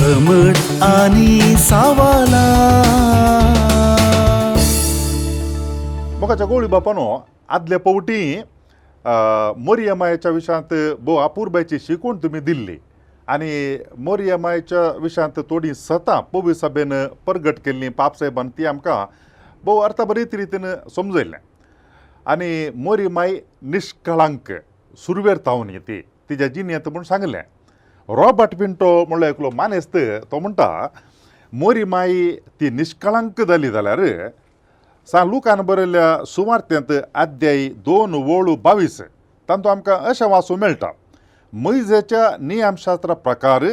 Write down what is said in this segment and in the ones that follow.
समज आनी सावाला. मोगाच्या गोळी बापानो, आदल्या पवटी मोरियमायच्या विशयांत भोव अपुरबायची शिकवण तुमी दिल्ली आनी मोरियमायच्या विशयांत थोडीं सतां पवी सभेन परगट केल्लीं पापसाहेबान ती आमकां भोव अर्थभरीत रितीन समजयलें. आनी मोरीमाय निश्कळांक सुरवेर तावन ती तिज्या जिणेंत म्हूण सांगलें. रॉबर्ट पिंटो म्हणलो एकलो मानेस्त, तो म्हणटा मोरीमाय ती निश्कळांक जाली जाल्यार सान लुकान बरयल्ल्या सुवार्तेंत अध्याय 2 वळू 22 तातूंत आमकां अशें वाचूंक मेळटा, मैजेच्या नियमशास्त्रा प्रकार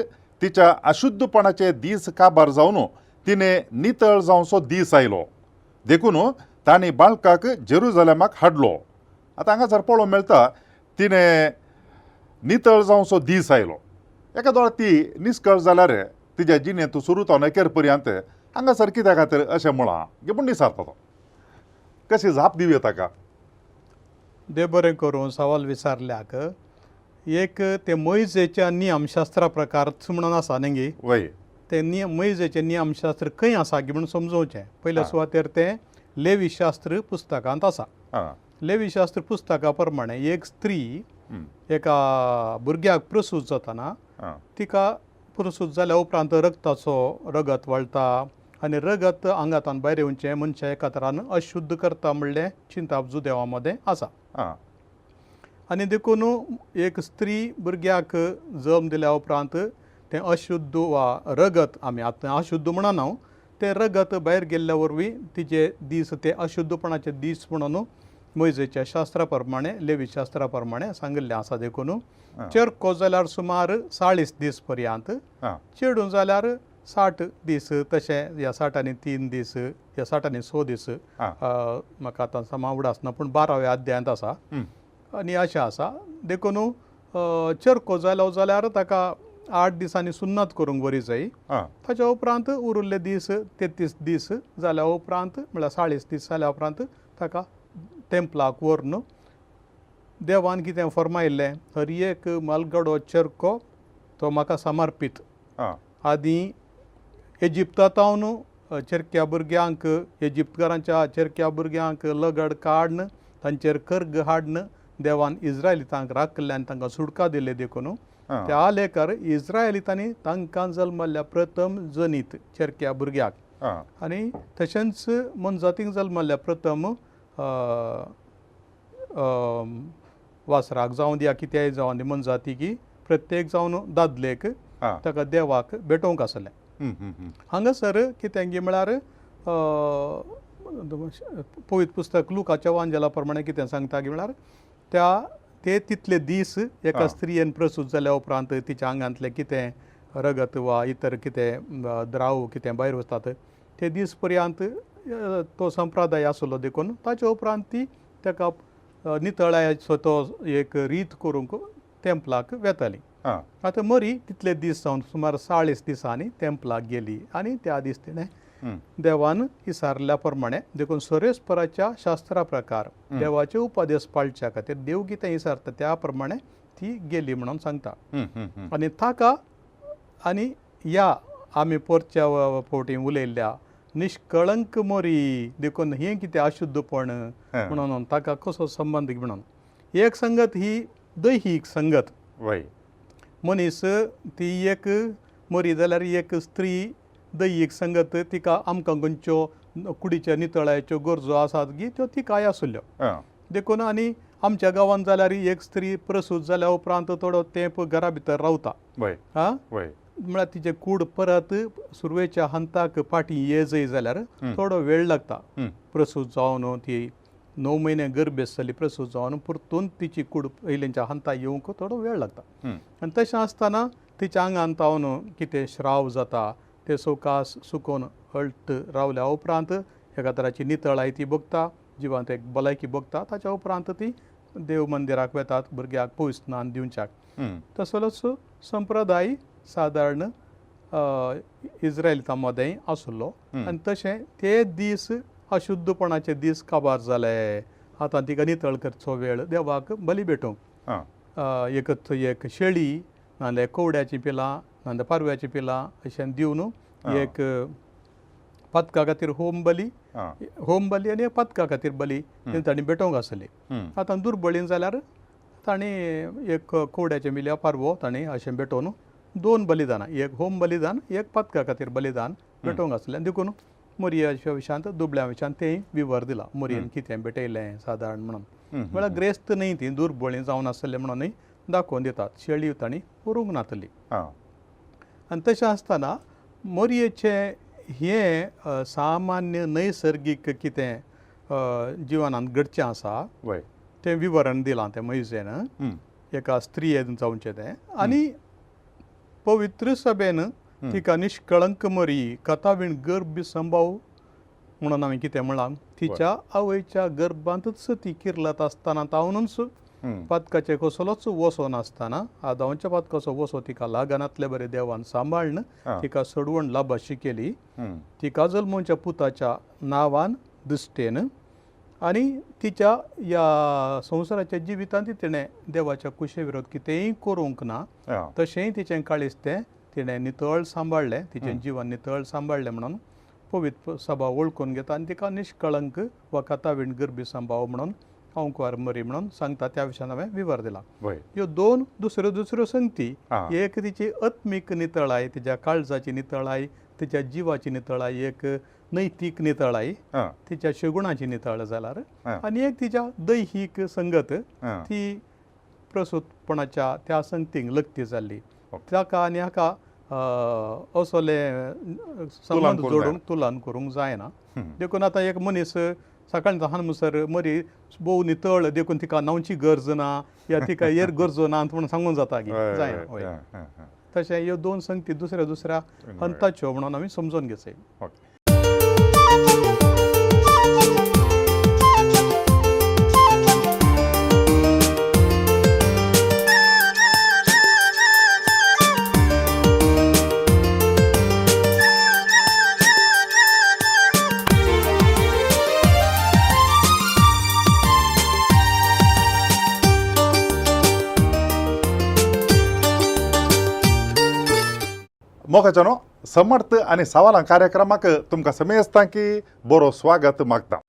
तिच्या अशुद्धपणाचे दीस काबार जावन तिणें नितळ जावचो दीस आयलो, देखून तांणी बाळकाक जेरुजलेमाक हाडलो. आतां हांगासर पळोवंक मेळटा तिणें नितळ जावचो दीस आयलो. एका दोळ्यात ती निस्कळ जाल्यार तिज्या जिणेंत सुरू जावन एकेर पर्यंत हांगासर कित्या खातीर अशें म्हळां गे म्हूण विचारता तो, कशी जाप दिवया ताका? देव बरें करूं सवाल विचारल्याक. एक ते मोयजेच्या नियमशास्त्रा प्रकार म्हणून आसा न्ही, वय ते नियम मोयजेचें नियमशास्त्र खंय आसा गी म्हणून समजोवचें. पयल्या सुवातेर तें लेवीशास्त्र पुस्तकांत आसा. लेवीशास्त्र पुस्तका प्रमाणे एक स्त्री एका भुरग्याक प्रसूत जातना तिका प्रसूत जाल्या उपरांत रगताचो रगत वळटा आनी रगत आंगांतान भायर येवचें मनशां एका तरान अशुद्ध करता म्हणलें चिंताप जुदेवा मदें आसा. आनी देखून एक स्त्री भुरग्याक जल्म दिल्या उपरांत तें अशुद्ध वा रगत, आमी आतां अशुद्ध म्हणना, तें रगत भायर गेल्ल्या वरवीं तिजे दीस ते अशुद्धपणाचे दीस म्हणून मोयजेच्या शास्त्रा प्रमाणे लेवी शास्त्रा प्रमाणे सांगिल्लें आसा. देखून चेरको जाल्यार सुमार 40 दीस पर्यंत, चेडूं जाल्यार 60 दीस, तशें ह्या 60 आनी 3 दीस, ह्या 60 आनी 6 दीस, म्हाका आतां समा उडास ना, पूण 12व्या अध्यायांत आसा आनी अशें आसा. देखून चेरको जालो जाल्यार ताका 8 दिसांनी सुन्नत करूंक बरी जाय. ताच्या उपरांत उरिल्ले दीस 33 दीस जाल्या उपरांत, म्हळ्यार 40 दीस जाल्या उपरांत ताका तेंपलाक व्हरून देवान कितें फर्मायल्लें, हर एक मालगडो चेरको तो म्हाका समर्पीत. आदीं एजिप्तांतावन चेरक्या भुरग्यांक, एजिप्तकारांच्या चेरक्या भुरग्यांक लगड काडून तांचेर कर्ग हाडून देवान इज्रायलितांक राखले आनी तांकां सुटका दिले. देखून त्या लेखर इज्रायलितांनी तांकां जल्मल्ल्या प्रथम जनीत चेरक्या भुरग्याक आनी तशेंच मनजातींक जल्मल्ल्या प्रथम वासराक जावं दी कित्याय जावं दी, मनजाती की प्रत्येक जावन दादलेक ताका देवाक भेटोवंक आसलें. हांगासर कितें गी म्हळ्यार पवित्र पुस्तक लुकाच्या वांजेला प्रमाणे कितें सांगता की म्हळ्यार त्या ते तितले दीस एका स्त्रियेन प्रसूत जाल्या उपरांत तिच्या आंगांतलें कितें रगत वा इतर कितें द्राव कितें भायर वचतात ते दीस पर्यंत तो संप्रदाय आसलो. देखून ताच्या उपरांत ती ताका नितळायेचो तो एक रीत करूंक तेंपलाक वेताली. आतां मरी तितले दीस जावन सुमार 40 दिसांनी तेंपलाक गेली आनी त्या दीस तिणें देवान विसारल्या प्रमाणे, देखून सरेस्पराच्या शास्त्रा प्रकार देवाचे उपदेश पाळच्या खातीर देव कितें विसारता त्या प्रमाणे ती गेली म्हणून सांगता. आनी ताका आनी ह्या आमी पोरच्या फावटी उलयल्ल्या निष्कळंक मोरी, देखून हें कितें अशुद्धपण म्हणून ताका कसो संबंद म्हणून एक संगत ही दैहीक संगत मनीस ती एक मरी जाल्यार एक स्त्री दैहीक संगत तिका आमकां खंयच्यो कुडीच्या नितळायच्यो गरजो आसात गी त्यो तिकाय आसल्यो. देखून आनी आमच्या गांवांत जाल्यार एक स्त्री प्रसूत जाल्या उपरांत थोडो तेंप घरा भितर रावता, आं म्हळ्यार तिचे कूड परत सुरवेच्या हंताक फाटीं ये जय जाल्यार थोडो वेळ लागता. प्रसूत जावन ती 9 म्हयने गर्भेस्त जाली, प्रसूत जावन परतून तिची कूड पयलींच्या हंता येवंक थोडो वेळ लागता. आनी तशें आसतना तिच्या आंगान तावन कितें श्राव जाता ते सवकास सुकोवन हळट रावल्या उपरांत एका तराची नितळाय ती भोगता, जिवांत एक भलायकी भोगता. ताच्या उपरांत ती देव मंदिराक वेतात भुरग्याक पयस स्नान दिवच्याक. तसलोच संप्रदाय सादारण इज्रायलितां मदें आसलो. आनी तशें ते दीस अशुद्धपणाचे दीस काबार जाले, आतां तिका नितळ करचो वेळ देवाक बली भेटोवंक एक एक शेळी नाजाल्यार कोवड्याचीं पिलां नाजाल्यार पारव्याची पिलां अशें दिवन एक पातका खातीर होम बली, होम बली आनी एक पातका खातीर बली तांणी भेटोवंक आसली. आतां दुर्बळीन जाल्यार तांणी एक कोवड्याचें मिल्या पारवो तांणी अशें भेटोवन 2 बलिदानां, एक होम बलिदान एक पातका खातीर बलिदान भेटोवंक आसलें. देखून मोरयाच्या विशयांत दुबळ्या विशयांत तें विवर दिला, मोरयेन कितें भेटयलें सादारण म्हणून. म्हळ्यार ग्रेस्त न्हय, ती दुर्बळी जावन आसलें म्हणूनय दाखोवन दितात. शेळी तांणी व्हरूंक नातली. आनी तशें आसतना मोरयेचें हें सामान्य नैसर्गीक कितें जिवनांत घडचें आसा तें विवरण दिलां तें मोयजेन एका स्त्रियेन जावचें तें. आनी पवित्र सभेन तिका निष्कळंक मरी कथावीण गर्भ संभाव म्हणून हांवें कितें म्हळां, तिच्या आवयच्या गर्भांतूच ती किर्लत आसतना तावनूच पातकाचे कसलोच वसो नासतना आदावाच्या पातकाचो वसो तिका लागनातले बरें देवान सांबाळ्ळन तिका सोडवण लाभाशी केली. तिका जल्मोवच्या पुताच्या नांवान दृश्टेन आनी तिच्या ह्या संवसाराच्या जिवितांत तिणें देवाच्या कुशे विरोध कितेंय करूंक ना, तशेंय तिचें काळीज तें तिणें नितळ सांबाळ्ळें, तिचें जिवन नितळ सांबाळ्ळें म्हणून पवित्र सभा वळखून घेता आनी तिका निष्कळंक वा कथावीण गर्भी संभाव म्हणून अंकुवार मरी म्हणून सांगता. त्या विशयान हांवें विवर दिला. ह्यो 2 दुसऱ्यो दुसऱ्यो संगती, एक तिची आत्मीक नितळाय, तिच्या काळजाची नितळाय, तिच्या जिवाची नितळाय, एक नैतीक नितळाय, तिच्या शेगुणाची नितळ जाल्यार, आनी एक तिच्या दैहीक संगत ती प्रसूतपणाच्या त्या संगतींक लग्ती जाल्ली. ताका आनी हाका असले संबंद जोडूंक तुलन करूंक जायना. देखून आतां एक मनीस सकाळीं ल्हान मुसर मरी भोव नितळ देखून तिका न्हांवची गरज ना या तिका हेर गरजो ना म्हणून सांगूंक जाता की जायना. तशें ह्यो 2 संगती दुसऱ्या दुसऱ्या हंताच्यो म्हणून आमी समजून घेवचें. मोगाच्यानो समर्थ आनी सवालां कार्यक्रमाक तुमकां समेस्तां की बरो स्वागत मागता.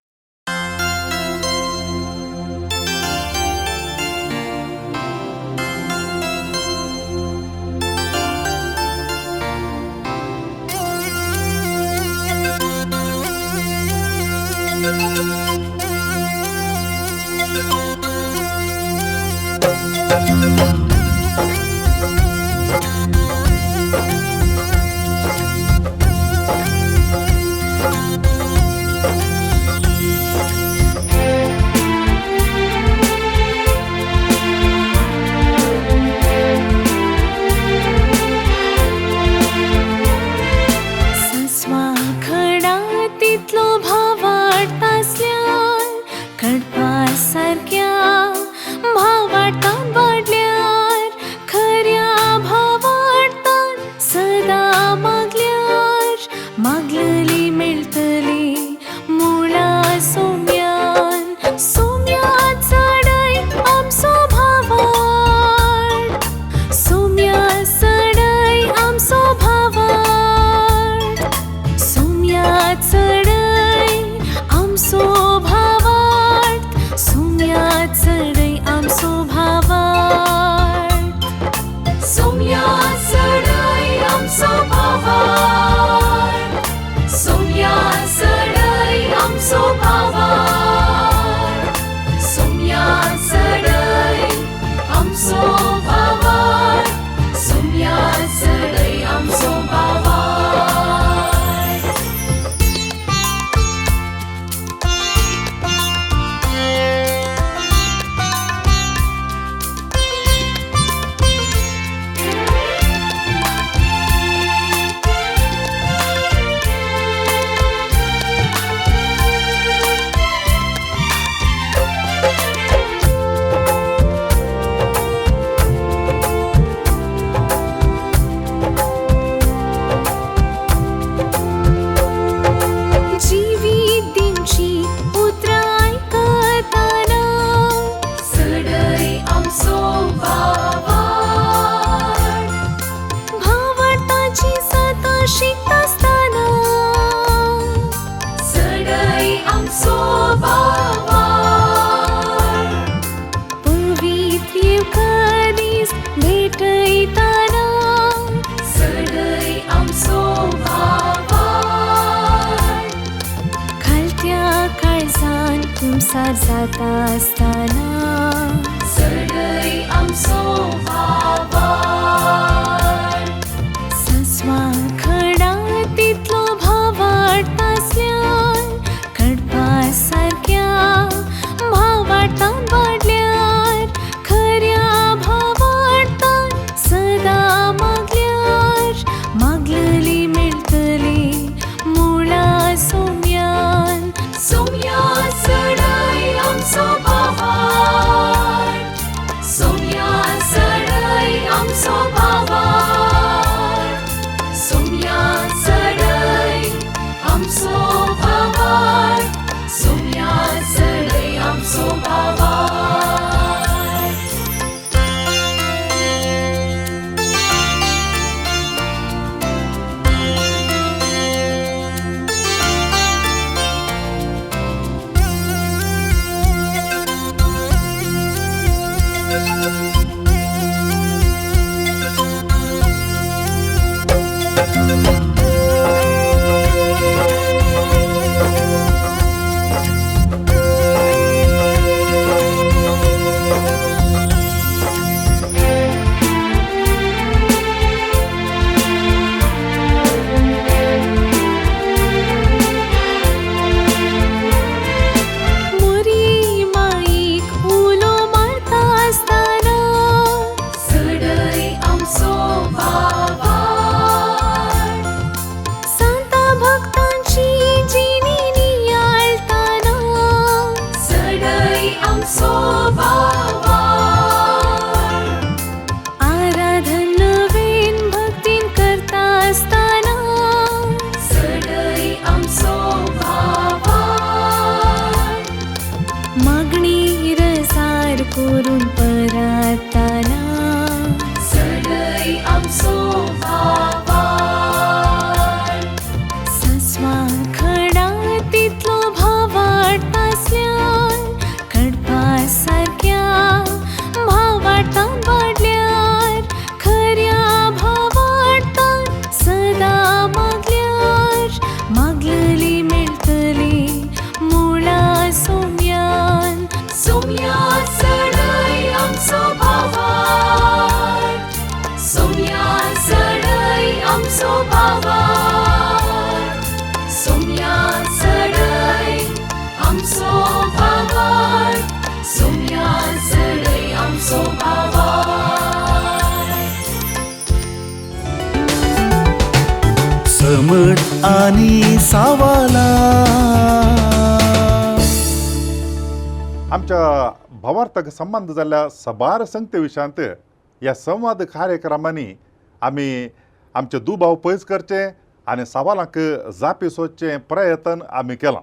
आमचो भावार्थ, सोम्या चडय आमचो भावार्थ, सोम्या चडय आमचो भावार्थ. समट आनी सावाला. आमच्या भावार्थाक संबंद जाल्ल्या साबार संगते विशयांत ह्या संवाद कार्यक्रमांनी आमी आमचे दुबाव पयस करचे आनी सवालांक जापी सोदचें प्रयत्न आमी केलां.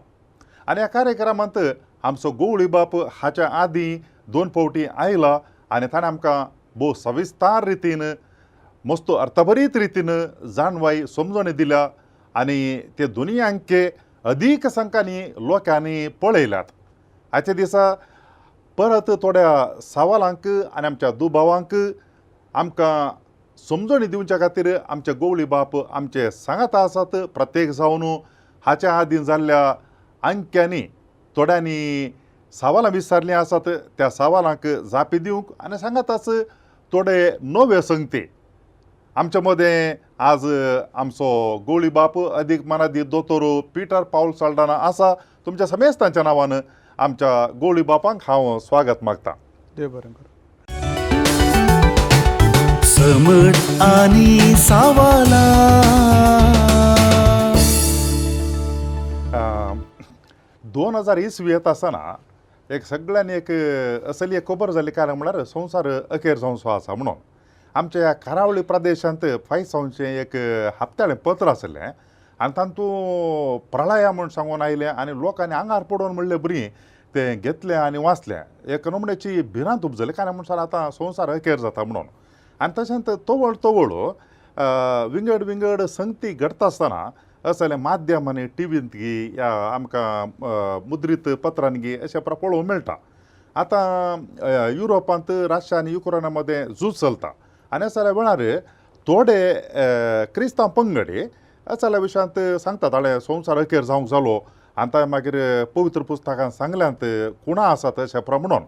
आनी ह्या कार्यक्रमांत आमचो गवळी बाप हाच्या आदीं 2 फावटी आयला आनी ताणें आमकां भोव सविस्तार रितीन मस्त अर्थभरीत रितीन जाणवाय समजणी दिल्या आनी ते दोनी अंके अदीक संख्यांनी लोकांनी पळयल्यात. आयच्या दिसा परत थोड्या सवालांक आनी आमच्या दुबावांक आमकां समजणी दिवच्या खातीर आमचे गवळी बाप आमचे सांगाता आसात. प्रत्येक जावन हाच्या आदीं जाल्ल्या अंक्यांनी थोड्यांनी सवालां विचारलीं आसात, त्या सवालांक जापी दिवंक आनी सांगाताच थोडे नवे संगती आमच्या मदें आज आमचो गवळी बाप अदीक मानादी दोतोर पीटर पावल साल्डाना आसा. तुमच्या समेस्तांच्या नांवान आमच्या गवळी बापांक हांव स्वागत मागता. देव बरें करूं. समट आनी सावाला. 2000 इसवी येता आसतना एक सगळ्यांनी एक असली एक खबर जाली, कारण म्हळ्यार संवसार अखेर जावचो आसा म्हणून. आमच्या ह्या करावळी प्रदेशांत फायसांवचें एक हप्त्याळें पत्र आसलें आनी तातूंत प्रळया म्हूण सांगून आयलें आनी लोकांनी आंगार पडोवन म्हणलें बरी तें घेतलें आनी वाचलें. एक नमण्याची भिरांत उपजली, कारण म्हणसार आतां संवसार अखेर जाता म्हणून. आनी तशेंच तवळ तवळ विंगड विंगड संगती घडटा आसतना असलें माध्यमांनी टिवींत गी या आमकां मुद्रीत पत्रांनी गी अशें पळोवंक मेळटा. आतां युरोपांत रशिया आनी युक्रेना मदें झूज चलता आनी असल्या वेळार थोडे क्रिस्तांव पंगडी असल्या विशयांत सांगतात हाणें संवसार अखेर जावंक जालो आनी ताणें मागीर पवित्र पुस्तकान सांगल्यांत कुणां आसात अशें म्हणून.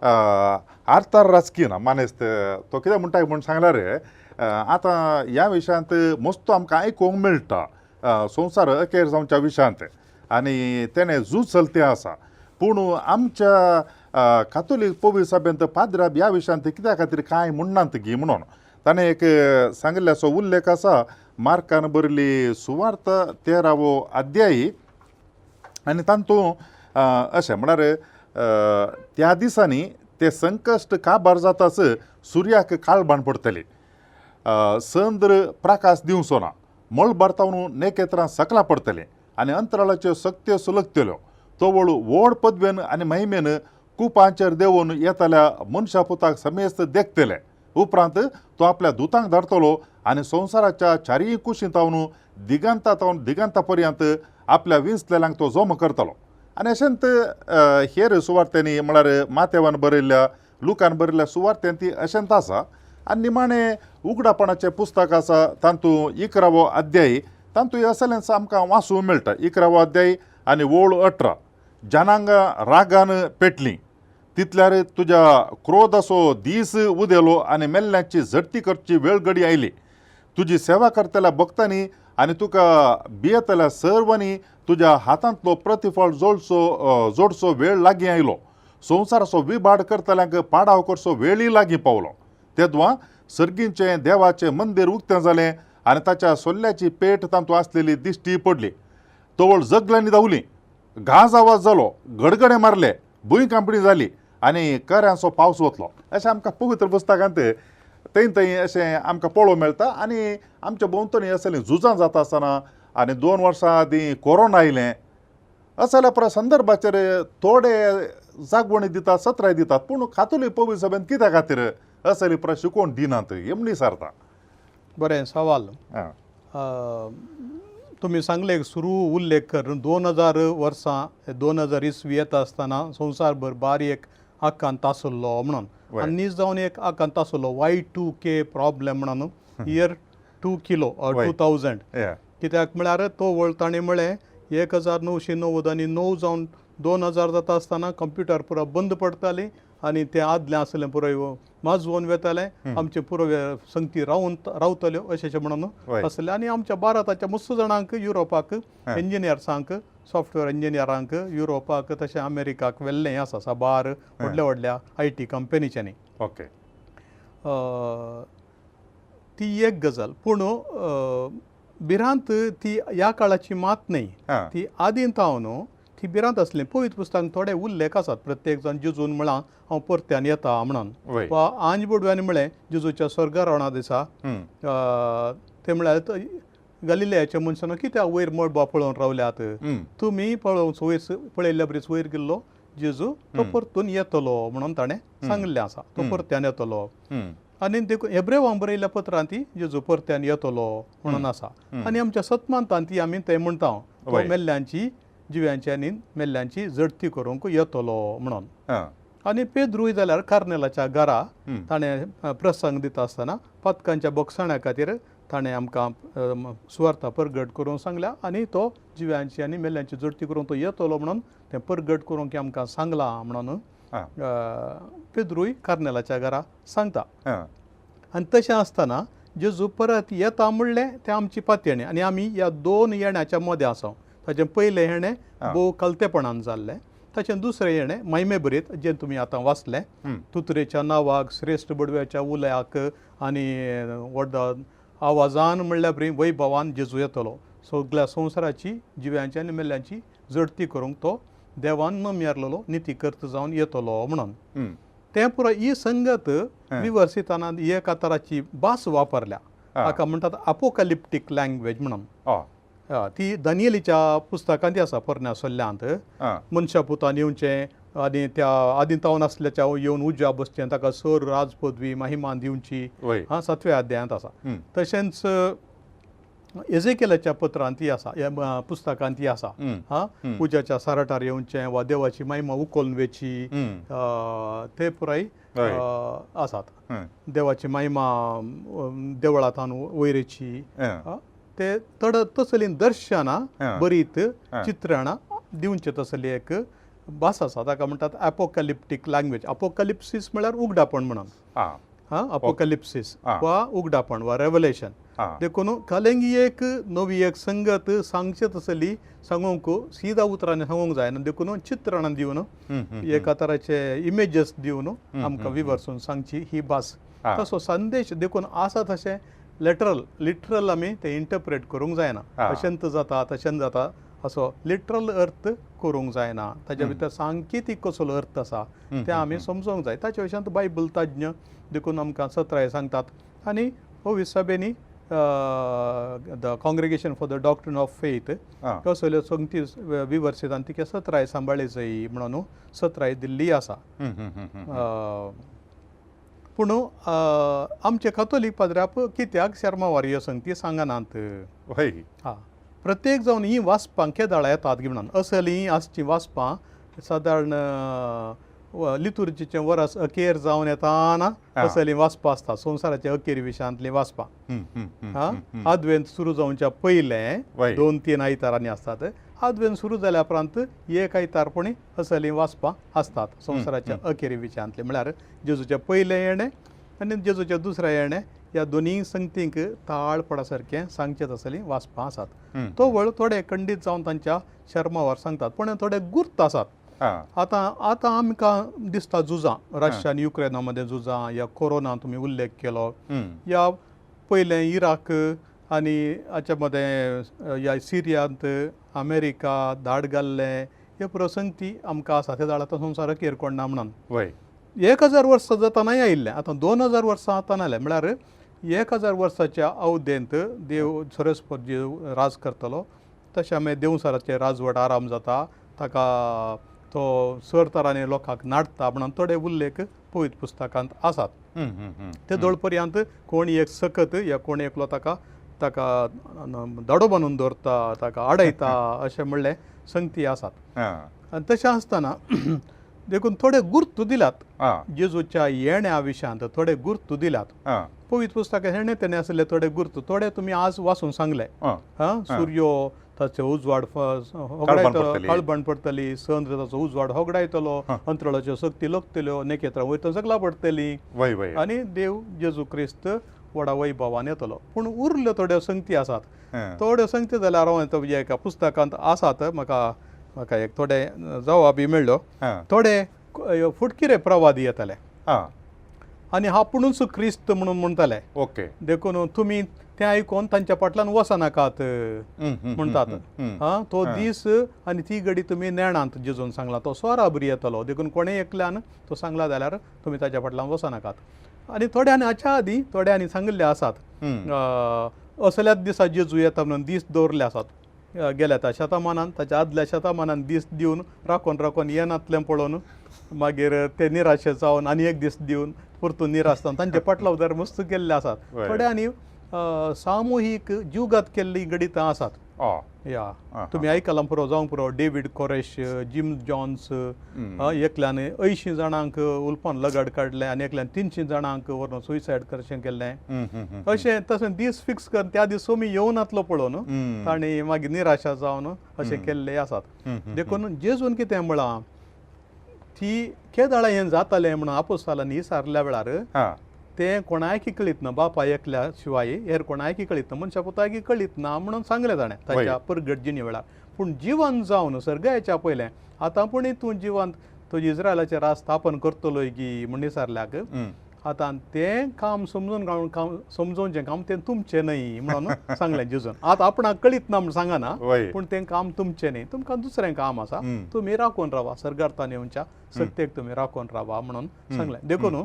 आर्थर राजकीना मानेस्त तो कितें म्हणटा म्हूण सांगल्यार आतां ह्या विशयांत मस्त आमकां आयकूंक मेळटा संवसार अखेर जावच्या विशयांत आनी तेणें झूज चलतें आसा. पूण आमच्या कातोलीक पवित्र सभेंत पाद्राब ह्या विशयांत कित्या खातीर कांय म्हणनात गी म्हणून ताणें एक सांगिल्ल्याचो उल्लेख आसा. मार्कान बरयल्ली सुवार्थ 13वो अध्यायी आनी तातूंत अशें म्हळ्यार त्या दिसांनी ते संकश्ट काबार जाताच सुर्याक काळबाण पडटली, चंद्र प्रकाश दिवचो ना, मळबार तावन नेकेत्रां सकला पडटलीं आनी अंतराळाच्यो सक्त्यो सुलगतल्यो. तवळ व्हड पदवेन आनी महिमेन कुपांचेर देंवून येतल्या मनशा पुताक समेस्त देखतले. उपरांत तो आपल्या दुतांक धाडटलो आनी संवसाराच्या चारीय कुशीं तावन दिगंता तावन दिगंता पर्यंत आपल्या विंचलेल्यांक तो जमा करतलो. आनी अशेंच हेर सुवार्त्यांनी म्हळ्यार माथेवान बरयल्ल्या लुकान बरयल्ल्या सुवार्त्यान ती अशेंच आसा. आनी निमाणें उगडापणाचें पुस्तक आसा तातूंत 11वो अध्याय तातूंत असलेंच आमकां वाचूंक मेळटा. 11वो अध्याय आनी ओळ 18, जनांगां रागान पेटलीं तितल्यार तुज्या क्रोधाचो दीस उदेलो आनी मेल्ल्यांची झडती करची वेळ घडी आयली. तुजी सेवा करतल्या भक्तांनी आनी तुका भियेतल्या सर्वांनी तुज्या हातांतलो प्रतिफळ जोडचो वेळ लागीं आयलो. संवसाराचो विभाड करतल्यांक पाडाव करचो वेळय लागीं पावलो. तेदवा सर्गींचें देवाचें मंदीर उक्तें जालें आनी ताच्या सोल्ल्याची पेट तातूंत आसलेली दिश्टी पडली. तवळ जगल्यांनी धांवली, गाज आवाज जालो, गडगडे मारले, भूंय कांपणी जाली आनी कऱ्यांचो पावस वतलो. अशें आमकां पवित्र पुस्तकांत थंय थंय अशें आमकां पळोवंक मेळटा. आनी आमच्या भोंवतणी असलीं झुजां जाता आसतना आनी 2 वर्सां आदीं कोरोना आयलें असल्या पर संदर्भाचेर थोडे जागवणी दितात, सत्राय दितात, पूण कातोलीक पवित्र सभेन कित्या खातीर असली पर शिकोवण दिनात हें विचारता. बरें सवाल. तुमी सांगले सुरू उल्लेख कर 2000 वर्सां 2000 इसवी येता आसतना संवसारभर बारी एक आकांत आसलो म्हणून आनी नीज जावन एक आकांत आसलो Y2K problem म्हणून, इयर 2 किलो 2000. कित्याक म्हळ्यार तो वळ ताणें म्हळें 1999 जावन 2000 जाता आसतना कंप्युटर पुरा बंद पडटाली आनी तें आदलें आसलें पुराय माजोवन वेतालें, आमचे पुराय संगती रावन रावतल्यो अशें म्हणून आसलें. आनी आमच्या भारताच्या मस्त जाणांक युरोपाक इंजिनियर्सांक, सॉफ्टवेअर इंजिनियरांक युरोपाक तशें अमेरिकाक व्हेल्लें आसा साबार व्हडल्या व्हडल्या IT कंपनीच्यांनी. ओके, ती एक गजाल. पूण भिरांत ती ह्या काळाची मात न्हय, ती आदीं तावन ती भिरांत आसली. पवित्र पुस्तकांत थोडे उल्लेख आसात, प्रत्येक जाण जेजून म्हळां हांव परत्यान येता म्हणून, वा आंज बोडव्यांनी म्हळें जेजूच्या स्वर्गारोहणा दिसा, ते म्हळ्यार गलिलेयाच्या मनशान कित्याक वयर मळबा पळोवन रावल्यात, तुमी पळोवंक वयर पळयल्ल्या बरीच वयर गेल्लो जेजू तो परतून येतलो म्हणून ताणें सांगिल्लें आसा, तो परत्यान येतलो. आनी देखून हेब्रेवांक बरयल्ल्या पत्रांत ती जेजू परत्यान येतलो म्हणून आसा. आनी आमच्या सतमानतान ती आमी तें म्हणटा, तो मेल्ल्यांची जिव्यांची आनी मेल्ल्यांची जडती करूंक येतलो म्हणून. आनी पेद्रूय जाल्यार कार्नेलाच्या घरा ताणें प्रसंग दिता आसतना पातकांच्या बोगसाण्या खातीर ताणें आमकां सुवार्था परगट करूंक सांगल्या आनी तो जिव्यांची आनी मेल्ल्यांची जडती करूंक तो येतलो म्हणून तें परगट करूंक आमकां सांगलां म्हणून पेद्रूय कार्नेलाच्या घरा सांगता. आनी तशें आसतना जेजू परत येता म्हणलें तें आमची पातयेणी आनी आमी ह्या दोन येण्याच्या मदें आसा. ताचें पयलें येणें भोव कलतेपणान जाल्लें, ताचें दुसरें येणें महिमे भरीत जें तुमी आतां वाचलें, तुतरेच्या नांवाक, श्रेश्ठ बडव्याच्या उल्याक आनी व्हड आवाजान म्हणल्यार बरी वैभवान जेजू येतलो, सगळ्या संवसाराची जिव्यांची आनी मेल्ल्यांची जडती करूंक तो देवान नमयारलेलो नितीकर्त जावन येतलो म्हणून. तें पुराय ही संगत विवर्सिताना एका तराची भास वापरल्या, हाका म्हणटात अपोकलिप्टीक लँग्वेज म्हणून. ती दानियेलीच्या पुस्तकांत आसा पोरण्या सल्ल्यांत, मनशा पुतान येवचें आनी त्या आदीं तावन आसल्याच्या येवन उज्या बसचें, ताका सर राज पदवी महिमा दिवची, हां 7व्या अध्यायांत आसा. तशेंच एजेकेलाच्या पत्रांत ती आसा, ह्या पुस्तकांत ती आसा, हां उज्याच्या साराटार येवचें वा देवाची महिमा उखलून वेची, ते पुराय आसात. देवाची महिमा देवळांत वयरेची, ते थोड तसलीं दर्शनां बरीत चित्रणां दिवचें तसली एक भास आसा, ताका म्हणटात एपोकलिप्टीक लँग्वेज. अपोकलिप्सीस म्हळ्यार उगडापण म्हणून, हां अपोकलिप्सीस वा उगडापण वा रेवलेशन. देखून कलेंगी एक नवी एक संगत सांगचे तसली सांगूंक सीधा उतरांनी सांगूंक जायना, देखून चित्रणां दिवन एका तराचे इमेजीस दिवन आमकां विवर्सून सांगची ही भास, तसो संदेश. देखून आसा तशें लेटरल लिटरल आमी ते इंटरप्रेट करूंक जायना, अशेंच जाता तशेंच जाता असो लिटरल अर्थ करूंक जायना, ताच्या भितर सांकेतीक कसलो अर्थ आसा तें आमी समजूंक जाय. ताच्या विशयांत बायबल तज्ञ देखून आमकां सत्राय सांगतात. आनी हो सभेंनी the Congregation for the Doctrine of Faith कसल्यो संगती विवर्सितान तिका सत्राय सांबाळी जाय म्हणून सत्राय दिल्ली आसा. पूण आमचे कथोलीक पाद्र्याप कित्याक शर्मावार ह्यो संगती सांगनात? हां, प्रत्येक जावन हीं वाचपां केदाळा येतात म्हणून असलीं आसचीं वाचपां सादारण लितुर्जीचें वरस अखेर जावन येताना असलीं वाचपां आसता, संवसाराच्या अखेर विशयांतलीं वाचपां. हां, आदवेंत सुरू जावच्या पयलें 2-3 आयतारांनी आसतात, आदवेंत सुरू जाल्या उपरांत एक आयतार पूण असलीं वाचपां आसतात संवसाराच्या अखेर विशयांतलीं, म्हळ्यार जेजूचें पयलें येणें आनी जेजूचें दुसरें येणें ह्या दोनूय संगतींक ताळ पडा सारकें सांगचें तसलीं वाचपां आसात. तो वळ थोडे खंडीत जावन तांच्या शर्मावार सांगतात, पूण थोडे गुर्त आसात. आतां आतां आमकां दिसता झुजां, रशिया आनी युक्रेना मदें झुजां, या कोरोना तुमी उल्लेख केलो, या पयलें इराक आनी हाच्या मदें या सिरियांत अमेरिका धाड घाल्लें, ह्यो प्रसंगती आमकां आसा. ते जाल्यार आतां संवसार अखेर कोण ना म्हणून 1000 वर्सां जातानाय आयिल्लें, आतां 2000 वर्सां आतां आयलें, म्हळ्यार 1000 वर्साच्या अवधेंत देव सरस्पत जे राज करतलो तशें आमी देवसाराचें राजवट आराम जाता, ताका तो सर तरांनी लोकांक नाडटा म्हणून थोडे उल्लेख पवित्र पुस्तकांत आसात. ते दोळपर्यंत कोण एक सकत या कोण एकलो ताका ताका दाडो बांदून दवरता, ताका आडयता अशें म्हणलें संगती आसात. आनी तशें आसतना देखून थोडे गुर्त दिल्यात जेजूच्या येण्या विशयांत, थोडे गुर्त दिल्यात पवित्र पुस्तकां हेणे तेणे आसले थोडे गुर्त, थोडे तुमी आज वाचून सांगले. हां, सुर्यो ताचो उजवाड होगडायतलो, काळबण पडटली, चंद्र ताचो उजवाड होगडायतलो, अंतराळाच्यो शक्ती लकतल्यो, नखेत्रां वयता सगळा पडटली आनी देव जेजू क्रिस्त व्हडा वैभवान येतलो. पूण उरल्यो थोड्यो संगती आसात, थोड्यो संगती जाल्यार हांव एका पुस्तकांत आसात, म्हाका म्हाका एक थोडे जवाबी मेळ्ळ्यो. थोडे फुटकिरे प्रवादी येतले आनी आपुणूच क्रिस्त म्हणून म्हणटाले. ओके, देखून तुमी तें आयकून तांच्या फाटल्यान वचनाकात म्हणटात. आं, तो दीस आनी ती घडी तुमी नेणांत जेजून सांगला तो सोराबरी येतलो, देखून कोणें एकल्यान तो सांगला जाल्यार तुमी ताच्या फाटल्यान वचनाकात. आनी थोड्यांनी हाच्या आदीं थोड्यांनी सांगिल्ले आसात, असल्याच दिसा जेजू येता म्हणून दीस दवरले आसात. गेल्या त्या शतमानान, ताच्या आदल्या शतमानान दीस दिवन राखून राखून येनातलें पळोवन मागीर ते निराशे जावन आनी एक दीस दिवन परतून निराश जावन तांचे पाटलाव मस्त केल्ले आसात. थोड्यांनी सामुहीक जीवघात केल्लीं घडितां आसात. या तुमी आयकलां पुरो जावंक पुरो, डेवीड कोरेश, जिम जॉन्स, एकल्यान 80 जाणांक उलपान लगड काडलें आनी एकल्यान 300 जाणांक व्हरून सुसायड करचें केल्लें. अशें तशें दीस फिक्स कर त्या दीस सोमी येवनातलो पळोवन तांणी मागीर निराशा जावन अशें केल्ले आसात. देखून जेजून कितें म्हळां, ती केदाळा हें जातालें म्हणून आपोस्तालांनी विचारल्या वेळार तें कोणायकी कळीत ना, बापा एकल्या शिवाय हेर कोणायकी कळीत ना, मनशा पुतायकी कळीत ना म्हणून सांगलें ताणें ताच्या परगट जिणे वेळार. पूण जिवन जावन सर्गाच्या पयलें आतां पूण तूं जिवंत तुजी इस्रायलाचें राज स्थापन करतलोय गी म्हण विचारल्याक आतां तें काम समजून काम समजोवचें काम तें तुमचें न्हय म्हणून सांगलें जेजून. आतां आपणाक कळीत ना म्हण सांगना, पूण तें काम तुमचें न्हय, तुमकां दुसरें काम आसा, तुमी राखून रावा, सर्गार्थान येवच्या सत्तेक तुमी राखून रावा म्हणून सांगलें. देखून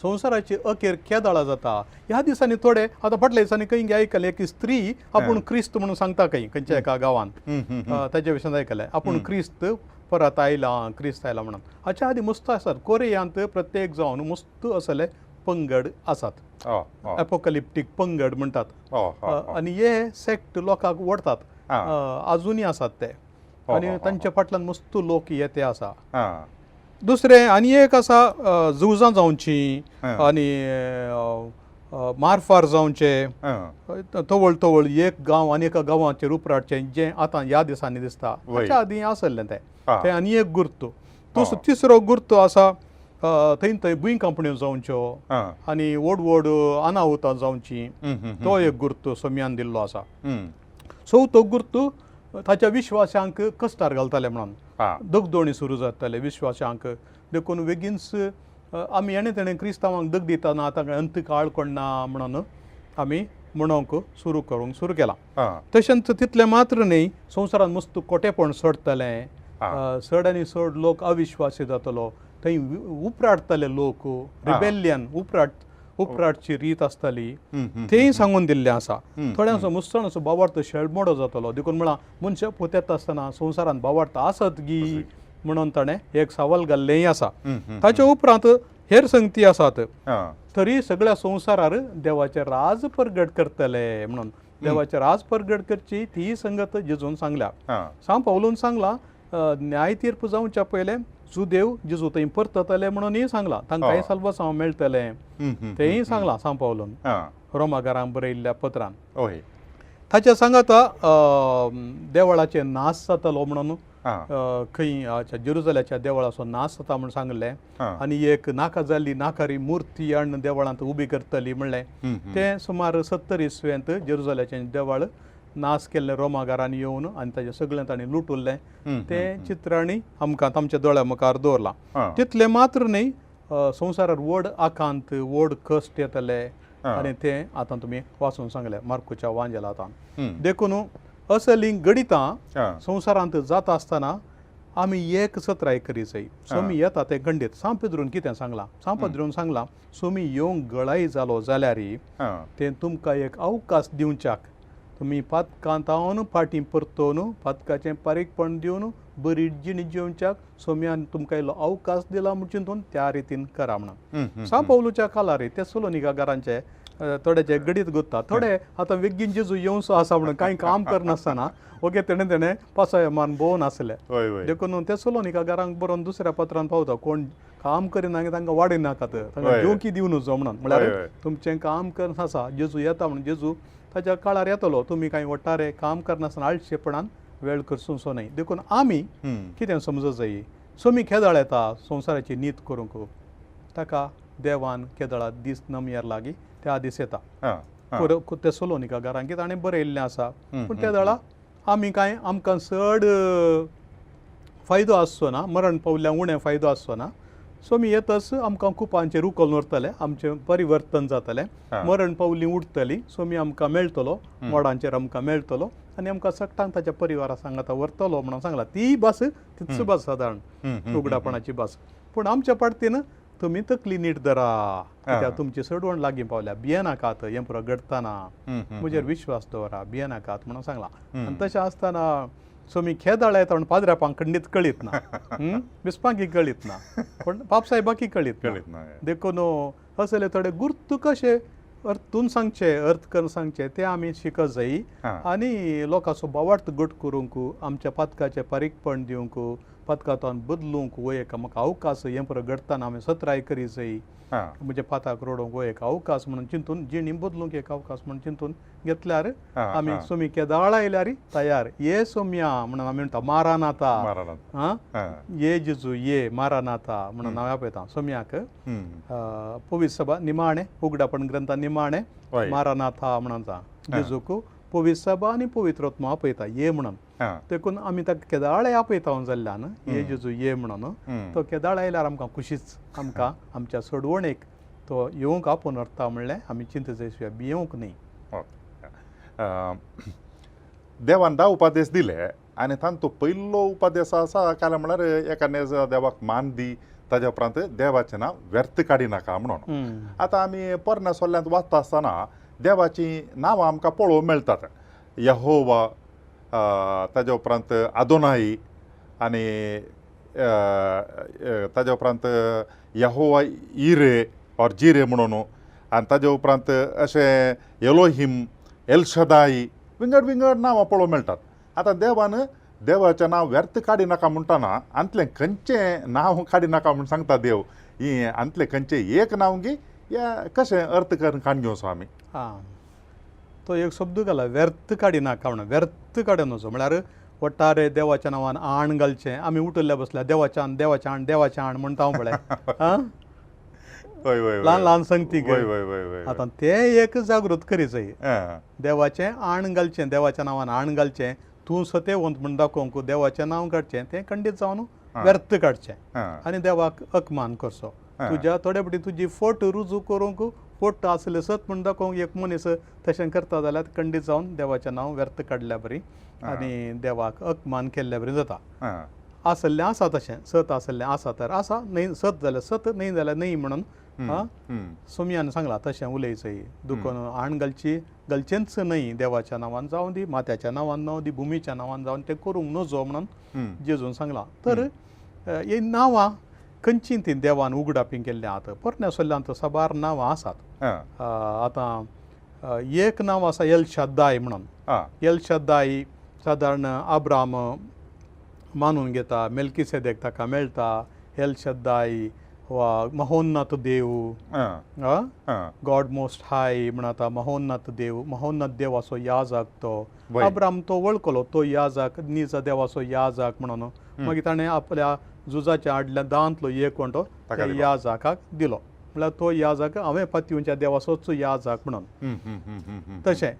संवसाराची अखेर केदाळा जाता ह्या दिसांनी थोडे आतां फाटल्या दिसांनी खंय आयकलें एक स्त्री आपूण क्रिस्त म्हणून सांगता खंय खंयच्या एका गांवांत, ताच्या विशयान आयकलें आपूण क्रिस्त परत आयला, क्रिस्त आयला म्हणून. हाच्या आदीं मस्त आसात कोरियांत प्रत्येक जावन मस्त असले पंगड आसात, एपोकलिप्टीक पंगड म्हणटात, आनी हे सेक्ट लोकांक ओडटात, आजुनूय आसात ते, आनी तांच्या फाटल्यान मस्त लोक येते आसा. दुसरें आनी एक आसा झुजां जावचीं आनी मारफार जावचे, तवळ तवळ एक गांव आनी एका गांवाचेर उपराटचें, जें आतां ह्या दिसांनी दिसता, हाच्या आदीं आसलें तें, तें आनी एक गुर्तू. तिसरो गुर्तू आसा थंय थंय भूंयकांपण्यो जावच्यो आनी व्हड व्हड अनाहुतां जावचीं, तो एक गुर्तू सोम्यान दिल्लो आसा. चवथो गुर्तू ताच्या विश्वासांक कश्टार घालताले म्हणून दगदोणी सुरू जाताले विश्वासांक, देखून बेगीनच आमी हेणें तेणें क्रिस्तांवांक दग दितना आतां अंत काळ कोण ना म्हणून आमी म्हणोंक सुरू करूंक सुरू केलां. तशेंच तितलें मात्र न्हय, संवसारांत मस्त कोटेपण सोडटलें, चड आनी चड लोक अविश्वासी जातलो, थंय उपराटतले लोक, रिबेलियन उपराटची रीत आसताली, तेंय सांगून दिल्लें आसा. थोड्यांचो मुसळांचो बावार्थ शेळमोडो जातलो, देखून म्हळां मनशां पोतेत आसतना संवसारांत बावार्थ आसत गी म्हणून ताणें एक सवाल घाल्लेंय आसा. ताच्या उपरांत हेर संगती आसात, तरी सगळ्या संवसारार देवाचें राज परगट करतले म्हणून, देवाचें राज परगट करची ती संगत जेजून सांगल्या. सांव पावलून सांगलां न्याय तीर्प जावच्या पयलें जुदेव जेजू थंय परततले म्हणूनय सांगलां, तांकांय साल्वासांव मेळटलें तेंय सांगलां सांव पावलून रोमागारांक बरयल्ल्या पत्रान. ताच्या सांगाता देवळाचें नाश जातलो म्हणून, खंय जेरुजल्याच्या देवळाचो नाश जाता म्हूण सांगलें, आनी एक नाका जाल्ली नाकारी मुर्ती हाडून देवळांत उबी करतली म्हणलें, तें सुमार 70 इसवेंत जेरुजल्याचें देवळ नाश केल्लें रोमागारांनी येवन आनी ताजें सगळें तांणी लुटुल्लें, तें चित्रांनी आमकां आमच्या दोळ्या मुखार दवरलां. तितलें मात्र न्हय, संवसारार व्हड आकांत व्हड कश्ट येतले आनी तें आतां तुमी वाचून सांगलें मार्कुच्या वांजेला आतां. देखून असलीं घडितां संवसारांत जाता आसतना आमी एक सत्राय करी जाय. सोमी येता तें खंडीत. सांव पेद्रून कितें सांगलां, सांव पेद्रून सांगलां सोमी येवंक गळाय जालो जाल्यार तें तुमकां एक अवकाश दिवच्याक, तुमी पातकांतावन फाटीं परतोवन पातकाचें पारीकपण दिवन बरी जिणी जेवच्याक सोम्यान तुमकां इल्लो अवकाश दिला म्हूण चिंतून त्या रितीन करा म्हणून. सांव पावलूच्या काळार ते सोलोनिका घरांचे थोड्याचे गडीत गुत्ता थोडे आतां बेगीन जेजू येवचो आसा म्हणून कांय काम करनासतना ओके तेणें तेणें पासय मारून भोंवन आसले. हय हय. देखून तेसलोनिका घरांक बरोवन दुसऱ्या पत्रान पावता, कोण काम करिना तांकां वाडयनाकात, तांकां जेवकी दिवन वचो म्हणून. म्हळ्यार तुमचें काम करन आसा, जेजू येता म्हणून, जेजू ताच्या काळार येतलो, तुमी कांय वट्टारे काम करनासतना आळशेपणान वेळ करचो न्हय. देखून आमी कितें समजूं जाय, सोमी केदळ येता संवसाराची नीत करूंक, ताका देवान केदळा दीस नमयार लागीं त्या दीस येता. तेसलोनिका घरांक ताणें बरयल्लें आसा. पूण त्या वेळा आमी कांय आमकां चड फायदो आसचो ना, मरण पावल्या उणें फायदो आसचो ना. सो आमी येतच आमकां कुपांचेर उखलून व्हरतले, आमचें परिवर्तन जातलें, मरण पावली उठतली, सो आमी आमकां मेळटलो, मोडांचेर आमकां मेळटलो आनी आमकां सगटांक ताच्या परिवारा सांगाता व्हरतलो म्हणून सांगला. ती भास तीच भास सादारण उगडापणाची भास. पूण आमच्या पार्टीन तुमी तकली नीट धरा, कित्याक तुमची चडवण लागीं पावल्या, भियेनाकात हें पुरो घडटना, म्हजेर विश्वास दवरा, भियेनाकात म्हणून सांगलां. आनी तशें आसतना सो मी खेदाळ येता म्हण पाद्र्यापांक खंडीत कळीत ना, बिस्पांकी कळीत ना, पूण पापसाहेबाकी कळीत ना. देखून असले थोडे गुर्त कशे अर्थून सांगचे, अर्थ करून सांगचे ते आमी शिकत जाय आनी लोकांचो भावार्थ घट करूंक, आमच्या पातकाचें पारीकपण दिवंक, पातकांतल्यान बदलूंक हो एक म्हाका अवकाश हें पुरो घडटना आमी सत्राय करी जाय, म्हणजे पाताक रडोवंक हो एक अवकाश म्हणून चिंतून, जिणी बदलूंक एक अवकाश म्हणून चिंतून घेतल्यार आमी सोमी केदाळ आयल्यार तयार. ये सोम्या म्हणून आमी म्हणटा मारानाथा, आं ये जेजू ये मारानाथा म्हणून हांव आपयता सोम्याक. पवित्र सभा निमाणें उगडापण ग्रंथा निमाणें मारानाथा म्हणून जेजूक पवित्र सभा आनी पवित्र आत्मा आपयता ये म्हणून. देखून आमी ताका केदाळे आपयता जाल्ल्यान ये जेजू ये म्हणून, तो केदाळ आयल्यार आमकां खुशीच, आमकां आमच्या सोडवणेक तो येवंक आपोवन व्हरता म्हणलें आमी चिंता जाय शिवाय भियोवंक न्ही. देवान 10 उपादेश दिले आनी तांचो पयलो उपादेश आसा काय म्हळ्यार एका नेजा देवाक मान दी, ताज्या उपरांत देवाचें नांव व्यर्थ काडिनाका म्हणून. आतां आमी पोरण्या सोल्ल्यांत वाचता आसतना देवाचीं नांवां आमकां पळोवंक मेळटात, यहोवा, ताज्या उपरांत आदोनाई आनी ताज्या उपरांत यहोवा इरे ऑर जिरे म्हणून, आनी ताज्या उपरांत अशें एलोहिम, एलशदाई, विंगड विंगड नांवां पळोवंक मेळटात. आतां देवान देवाचें नांव व्यर्थ काडिनाका म्हणटना आंतलें खंयचें नांव काडिनाका म्हूण सांगता देव, ही आंतलें खंयचें एक नांव गी या कशें अर्थ करून काडून घेवचो आमी? आं, तो एक शब्द घाला व्यर्थ काडिनाका म्हणून. व्यर्थ काडिनाचो म्हळ्यार वट्टारे देवाच्या नांवान आण घालचें, आमी उठल्या बसल्या देवाच्या आण देवाच्या आण देवाच्या आण म्हणटा हांव पळय, आं ल्हान ल्हान संगती. आतां तें एक जागृत करी जाय, देवाचें आण घालचें, देवाच्या नांवान आण घालचें, तूं सतेवंत म्हूण दाखोवंक देवाचें नांव काडचें, तें खंडीत जावन व्यर्थ काडचें आनी देवाक अपमान करचो. तुज्या थोडे फावटी तुजी फट रुजू करूंक, फट आसले सत म्हूण दाखोवंक एक मनीस तशें करता जाल्यार खंडीत जावन देवाचें नांव व्यर्थ काडल्या बरी आनी देवाक अपमान केल्ल्या बरी जाता. आसल्लें आसा तशें, सत आसल्लें आसा तर आसा, न्हय सत जाल्यार सत, न्हय जाल्यार न्हय म्हणून सोमयान सांगलां तशें उलयचय. दुखून आण घालची घालचेंच न्हय, देवाच्या नांवान जावं दी, मात्याच्या नांवान जावं दी, भुमीच्या नांवान जावन तें करूंक नजो म्हणून जेजून सांगलां. तर ही नांवां खंयची ती देवान उगडापी केल्लीं आतां पोरण्या सोल्ल्यांत साबार नांवां आसात. आतां एक नांव आसा एल शद्दाय म्हणून. एल शद्दाय सादारण आब्राम मानून घेता, मेल्किसेदेक ताका मेळटा एल शद्दाय वा महोन्नत देव, गॉड मोस्ट हाय म्हण आतां महोन्नत देव, महोन्नत देवाचो याजक तो अब्राम तो वळखलो, तो याजक निज देवाचो याजक म्हणून. मागीर ताणें आपल्या झुजाच्या आडल्या दांतलो एक वंटो त्या याजकाक दिलो, म्हळ्यार तो याजक हांवें पातयेवच्या देवाचोच याजक म्हणून. तशें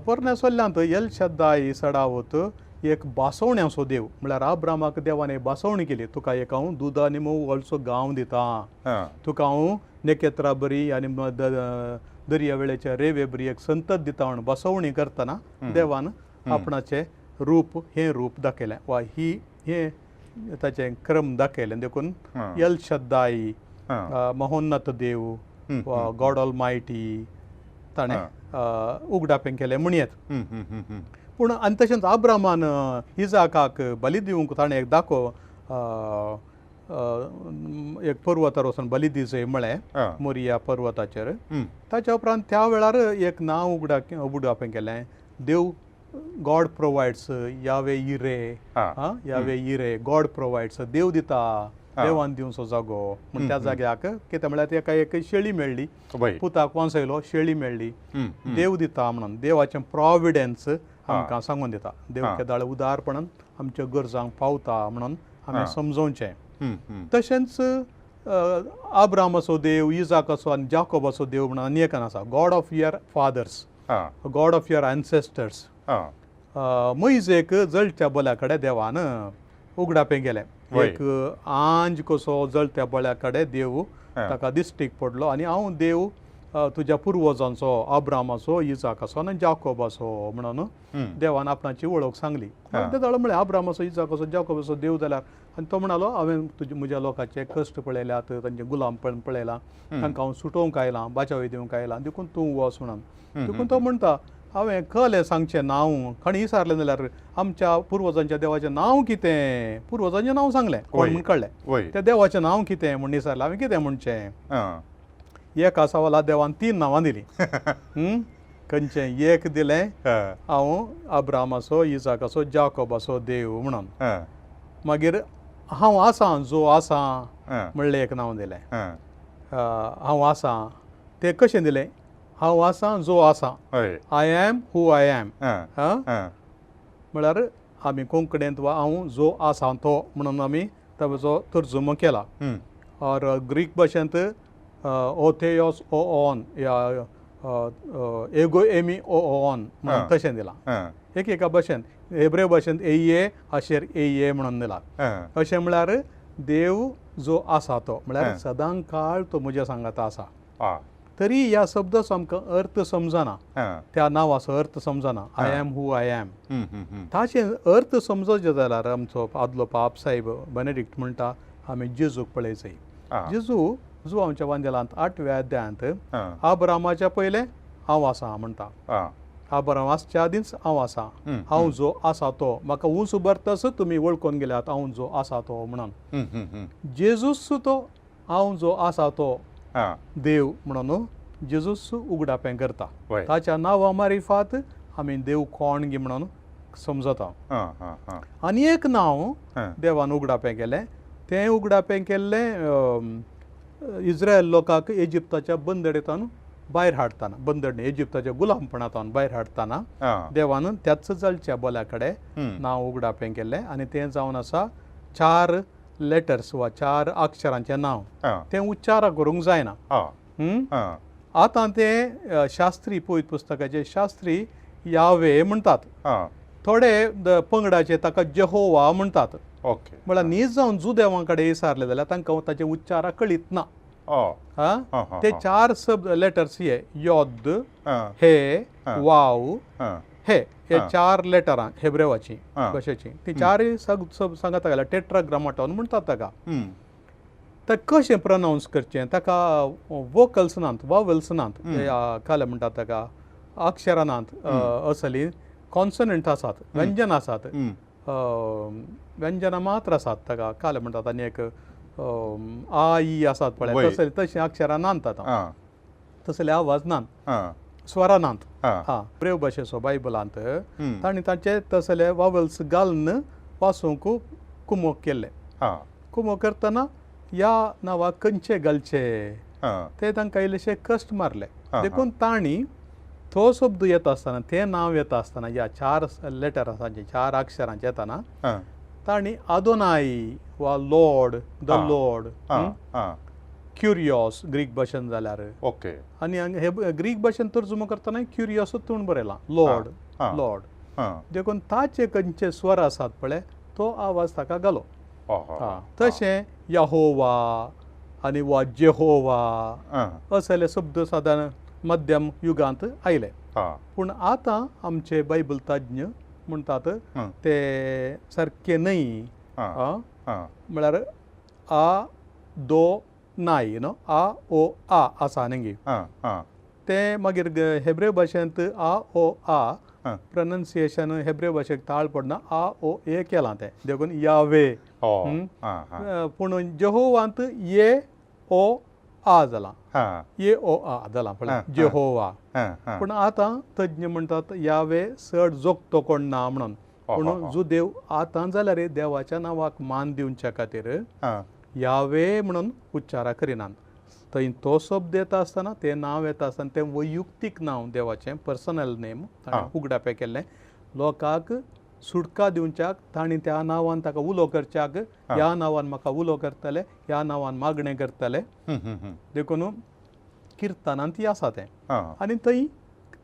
पोरण्या सोल्ल्यांत एल शद्दाय सडावत एक बासवण्याचो देव, म्हळ्यार अब्रामाक देवान एक बासवणी केली, तुका एक हांव दूद आनी म्होंव व्हडसो गांव दिता, तुका हांव नेकेत्रा बरी आनी दर्या वेळेच्या रेवे बरी एक संतत दिता म्हूण बासवणी करतना देवान आपणाचें रूप हें रूप दाखयलें वा ही हें ताचें क्रम दाखयलें. देखून एल शद्दाई, महोन्नत देव वा गॉड ऑल मायटी ताणें उगडापें केलें म्हणयेत. पूण आनी तशेंच अब्रामान इजाकाक बली दिवंक ताणें एक दाखो एक पर्वतार वचून बली दिजय म्हळें मोरिया पर्वताचेर. ताच्या उपरांत त्या वेळार एक नांव उगडापें केलें, देव गॉड प्रोवायड्स, यावे इरे, यावे इरे, गॉड प्रोवायड्स, देव दिता, देवान दिवचो जागो म्हण त्या जाग्याक कितें म्हळ्यार तेका एक शेळी मेळ्ळी, पुताक वांचयलो, शेळी मेळ्ळी, देव दिता म्हणून देवाचें प्रॉविडन्स आमकां सांगून दिता. देव केदाळ उदारपणान आमच्या गरजांक पावता म्हणून आमी समजोवचें. तशेंच आब्रामाचो देव, इजाकाचो आनी जाकोबाचो देव म्हणून आनी एक आसा, God of your fathers, God of your ancestors. मोयजेक जळच्या बोल्या कडेन देवान उगडापें गेलें, एक आंज कसो जळत्या बोल्या कडेन देव ताका दिश्टीक पडलो आनी हांव देव तुज्या पुर्वजांचो, आब्रामाचो, इजाकाचो आनी जाकोबाचो म्हणून देवान आपणाची वळख सांगली. तेदोळ म्हळें आब्रामाचो, इजाकाचो, जाकोबाचो देव जाल्यार, आनी तो म्हणालो हांवें तुजे म्हज्या लोकांचे कश्ट पळयल्यात, तांचें गुलामपण पळयलां, तांकां हांव सुटोवंक आयलां, बाचावी दिवंक आयलां, देखून तूं वच म्हणून. देखून तो म्हणटा हांवें कलें सांगचें नांव खणी विचारलें जाल्यार आमच्या पुर्वजांच्या देवाचें नांव कितें, पुर्वजांचें नांव सांगलें कोण म्हूण कळ्ळें, त्या देवाचें नांव कितें म्हूण विचारलें, हांवें कितें म्हणचें. एका सवाला देवान 3 नांवां दिलीं. खंयचें एक दिलें हांव आब्रामाचो, इजाकाचो, जाकोबाचो देव म्हणून. मागीर हांव आसां जो आसां म्हणलें एक नांव दिलें, हांव आसां तें कशें दिलें, हांव आसां जो आसां, I am who I am, म्हळ्यार आमी कोंकणींत वा हांव जो आसां तो म्हणून आमी ताचो तर्जुमो केला. और ग्रीक भाशेंत ओथेयोस ओ ऑन या एगो एमी ओ ऑन म्हणून तशें दिलां. एक एका भाशेन हेब्रे भाशेंत ए आशेर ए म्हणून दिला. अशें म्हळ्यार देव जो आसा तो म्हळ्यार सदां काळ तो म्हज्या सांगाता आसा. तरी ह्या शब्दाचो आमकां अर्थ समजना, त्या नांवाचो अर्थ समजना, I am who I am. ताचे अर्थ समजचे जाल्यार आमचो आदलो पाप साहेब बेनेडिक्ट म्हणटा आमी जेजूक पळयचय. जेजू जुवांच्या वांदेलांत 8व्या अध्यायांत आब्रामाच्या पयलें हांव आसा म्हणटा, आब्राम आसच्या आदींच हांव आसा, हांव जो आसा तो, म्हाका ऊंच उबारताच तुमी वळखून गेल्यात हांव जो आसा तो म्हणून. जेजूस तो हांव जो आसा तो देव म्हणून जेजूस उगडापें करता. ताच्या नांवा मारिफात आमी देव कोण गी म्हणून समजता. आनी एक नांव देवान उगडापें केलें, तें उगडापें केल्लें इस्रायल लोकांक इजिप्ताच्या बंदडेंतान भायर हाडटाना, बंदड इजिप्ताच्या गुलामपणांतान भायर हाडटाना देवान त्याच जळच्या बोल्या कडेन नांव उगडापें केल्लें आनी तें जावन आसा 4 लेटर्स वा 4 अक्षरांचें नांव, तें उच्चार करूंक जायना. आतां तें शास्त्री पवित्र पुस्तकाचे शास्त्री यावे म्हणटात, थोडे पंगडाचे ताका जेहोवा म्हणटात. म्हळ्यार नीज जावन जुदेवां कडेन विचारलें जाल्यार तांकां ताचे उच्चार कळीत ना. ते 4 सब लेटर्स हे योद, हे, वाव, हे, हे 4 लेटरां हेब्रेवाची भाशेची, ती 4 सांगता घाल्यार टेट्राग्रामाटॉन म्हणटात ताका. तर कशें प्रनावन्स करचें, ताका वोकल्स नात, वावल्स नात, काले म्हणटात ताका, अक्षरां नात, असली कॉन्सनंट आसात, व्यंजन आसात, व्यंजनां मात्र आसात ताका, काले म्हणटात आनी एक आ ई आसात पळय, तसले तशें अक्षरां नात आतां, तसले आवाज नात, स्वरां नात. हां, ब्रेव भाशेचो बायबलांत तांणी तांचे तसले वावल्स घालून वाचूंक कुमोक केल्ले. कुमोक करतना ह्या नांवाक खंयचे घालचे ते तांकां इल्लेशे कश्ट मारले. देखून तांणी तो शब्द येता आसतना, तें नांव येता आसतना, ह्या 4 लेटरांचे 4 अक्षरांचे येताना तांणी आदोनाय वा लॉर्ड, the Lord, क्युरियोस ग्रीक भाशेन जाल्यार, ओके, आनी हे ग्रीक भाशेन तर्जुमो करतना क्युरियोसूच म्हूण बरयलां, लॉर्ड, लॉर्ड. देखून ताचे खंयचे स्वर आसात पळय तो आवाज ताका घालो. तशें यहोवा आनी वा जेहोवा असले शब्द सादारण मध्यम युगांत आयले. पूण आतां आमचे बायबल तज्ञ म्हणटात ते सारके न्हय, म्हळ्यार आ दो नाय न्हू, आ ओ आ आसा न्ही, तें मागीर हेब्रेव भाशेंत आ ओ आ प्रनन्सिएशन हेब्रेव भाशेक ताळ पडना, आ ओ ए केलां तें, देखून यावे. पूण जेहोवांत ये ओ आ जालां, ये ओ आ जालां पळय जेहोवा. पूण आतां तज्ञ म्हणटात यावे चड जोगतो कोण ना म्हणून. पूण जुदेव आतां जाल्यार देवाच्या नांवाक मान दिवच्या खातीर यावे म्हणून उच्चारा करिनात. थंय तो शब्द येता आसतना, तें नांव येता आसतना तें वैयुक्तीक नांव देवाचें, पर्सनल नेम ताणें उगडापें केल्लें लोकांक सुटका दिवच्याक. तांणी त्या नांवान ताका उलो करच्याक, ह्या नांवान म्हाका उलो करतले, ह्या नांवान मागणें करतले, देखून किर्तनान ती आसा तें. आनी थंय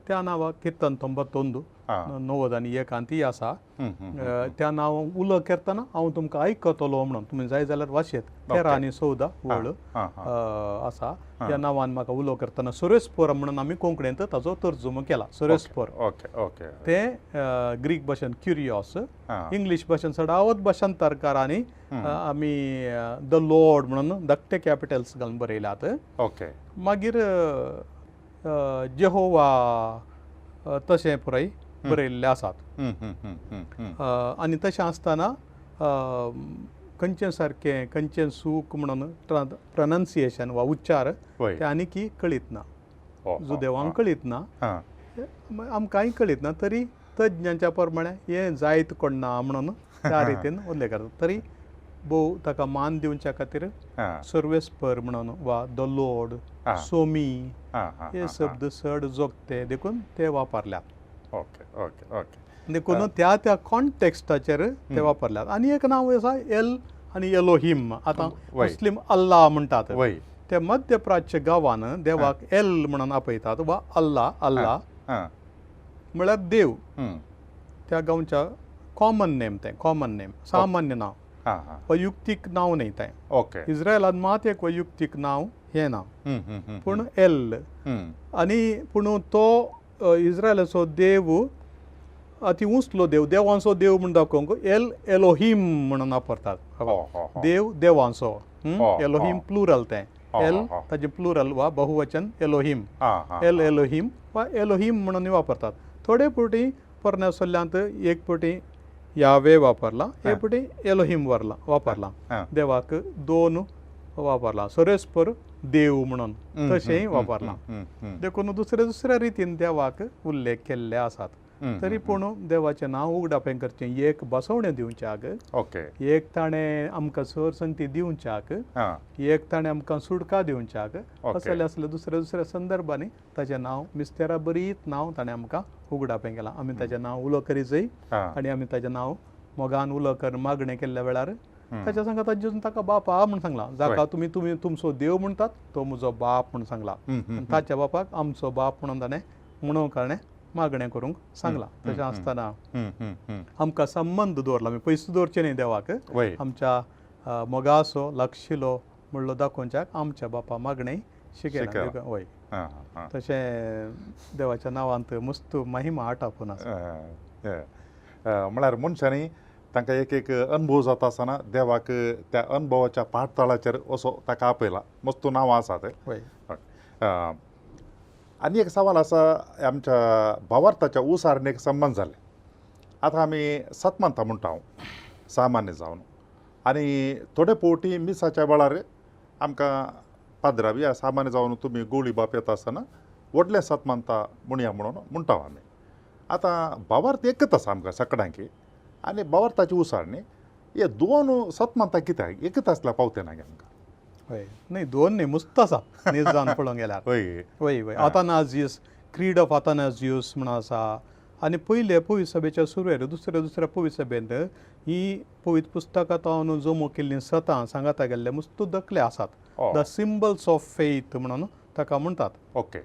त्या नांवाक किर्तन 91 91 ती आसा. त्या नांव उलो करतना हांव तुमकां आयकतलो म्हणून, तुमी जाय जाल्यार वाचयत, 13 आनी 14 वळ आसा. त्या नांवान म्हाका उलो करतना सुरेस्पोर म्हणून आमी कोंकणींत ताचो तर्जुमो केला, सुरेस्पोर. तें ग्रीक भाशेन क्युरियोस, इंग्लीश भाशेन चडावत भाशांतरकारांनी आमी the Lord म्हणून धाकटे कॅपिटल्स घालून बरयल्यात. मागीर जेहोवा तशें पुराय बरयल्ले आसात. आनी तशें आसतना खंयचें सारकें खंयचें सूख म्हणून प्रनन्सिएशन वा उच्चार ते आनीकी कळीत ना, जुदेवांक कळीत ना, आमकांय कळीत ना. तरी तज्ञांच्या प्रमाणे हें जायत कोण ना म्हणून त्या रितीन उल्लेख करता. तरी भोव ताका मान दिवच्या खातीर सर्वेस्पर म्हणून वा the Lord, Somi हे शब्द चड जोगते देखून ते वापरल्यात. ओके ओके ओके देखून त्या त्या कॉन्टेक्स्टाचेर ते वापरल्यात. आनी एक नांव आसा एल आनी एलोहिम. आतां मुस्लीम अल्लाह म्हणटात, ते मध्य प्राच्य गांवान देवाक एल म्हणून आपयतात वा अल्लाह. अल्लाह म्हळ्यार देव, त्या गांवच्या कॉमन नेम, तें कॉमन नेम, सामान्य नांव, वैयुक्तीक नांव न्हय तें. इस्रायलान मात एक वैयुक्तीक नांव हें नांव, पूण एल. आनी पूण तो इस्रायलाचो देव अती उंचलो देव, देवांचो देव म्हूण दाखोवंक एल एलोहिम म्हणून वापरतात. देव देवांचो, एलोहिम प्लुरल तें, एल ताजें प्लुरल वा बहुवचन एलोहिम, एल एलोहिम वा एलोहिम म्हणून वापरतात. थोडे फावटी पोरण्या सल्ल्यांत एक फावटी यावे वापरला, एक फावटी एलोहिम वापरला, देवाक दोन वापरला, सरेस्पर देव म्हणून तशेंय वापरलां. देखून दुसऱ्या दुसऱ्या रितीन देवाक उल्लेख केल्ले आसात. तरी पूण देवाचें नांव उगडापें करचें, एक बसवणें दिवच्याक, एक ताणें आमकां सर संगती दिवच्याक, एक ताणें आमकां सुटका दिवच्याक, असले असले दुसऱ्या दुसऱ्या संदर्भांनी ताचें नांव मिस्तेरा बरीत नांव ताणें आमकां उगडापें केलां. आमी ताचें नांव उलो करी जाय आनी आमी ताचें नांव मोगान उलो कर मागणें केल्ल्या वेळार ताच्या सांगात जेजून ताका बापा म्हूण सांगलां, जाका तुमी तुमी तुमचो देव म्हणटात तो म्हजो बाप म्हूण सांगला, ताच्या बापाक आमचो बाप म्हणून ताणें म्हणूंक ताणें मागणें करूंक सांगलां. तशें आसतना आमकां संबंद दवरला, आमी पयस दवरचें न्ही देवाक, आमच्या मोगाचो लागशिलो म्हणलो दाखोवच्याक आमच्या बापा मागणें शिकयलां. वय, तशें देवाच्या नांवांत मस्त महिमा आटापून आसा. म्हळ्यार मनशांनी तांकां एक एक अनुभव जाता आसतना देवाक त्या अनुभवाच्या पाठतळाचेर असो ताका आपयला, मस्त नांवां आसात. आनी एक सवाल आसा, आमच्या भावार्थाच्या उसारणेक संबंद जाले. आतां आमी सतमानता म्हणटा सामान्य जावन, आनी थोडे फावटी मिसाच्या वेळार आमकां पाद्रा बी सामान्य जावन तुमी गोळी बाप येता आसतना व्हडलें सतमानता म्हणया म्हणून म्हणटा आमी. आतां भावार्थ एकच आसा आमकां सगळ्यांकी, आनी भावार्थाची उसारणी हे दोन सतमानता कित्याक एकच आसल्यार पावते ना आमकां? हय, न्हय दोन न्हय, मस्त आसा नीज जावन पळोवंक गेल्यार. हय वय वय, आतानाजियस, क्रीड ऑफ आतानाजियस म्हूण आसा. आनी पयले पवित्र सभेच्या सुरवेर दुसऱ्या दुसऱ्या पवित्र सभेंत ही पवित्र पुस्तकां तावन जमो केल्लीं सतां सांगाता गेल्ले मस्त दखले आसात. The symbols of faith म्हणून ताका म्हणटात. ओके,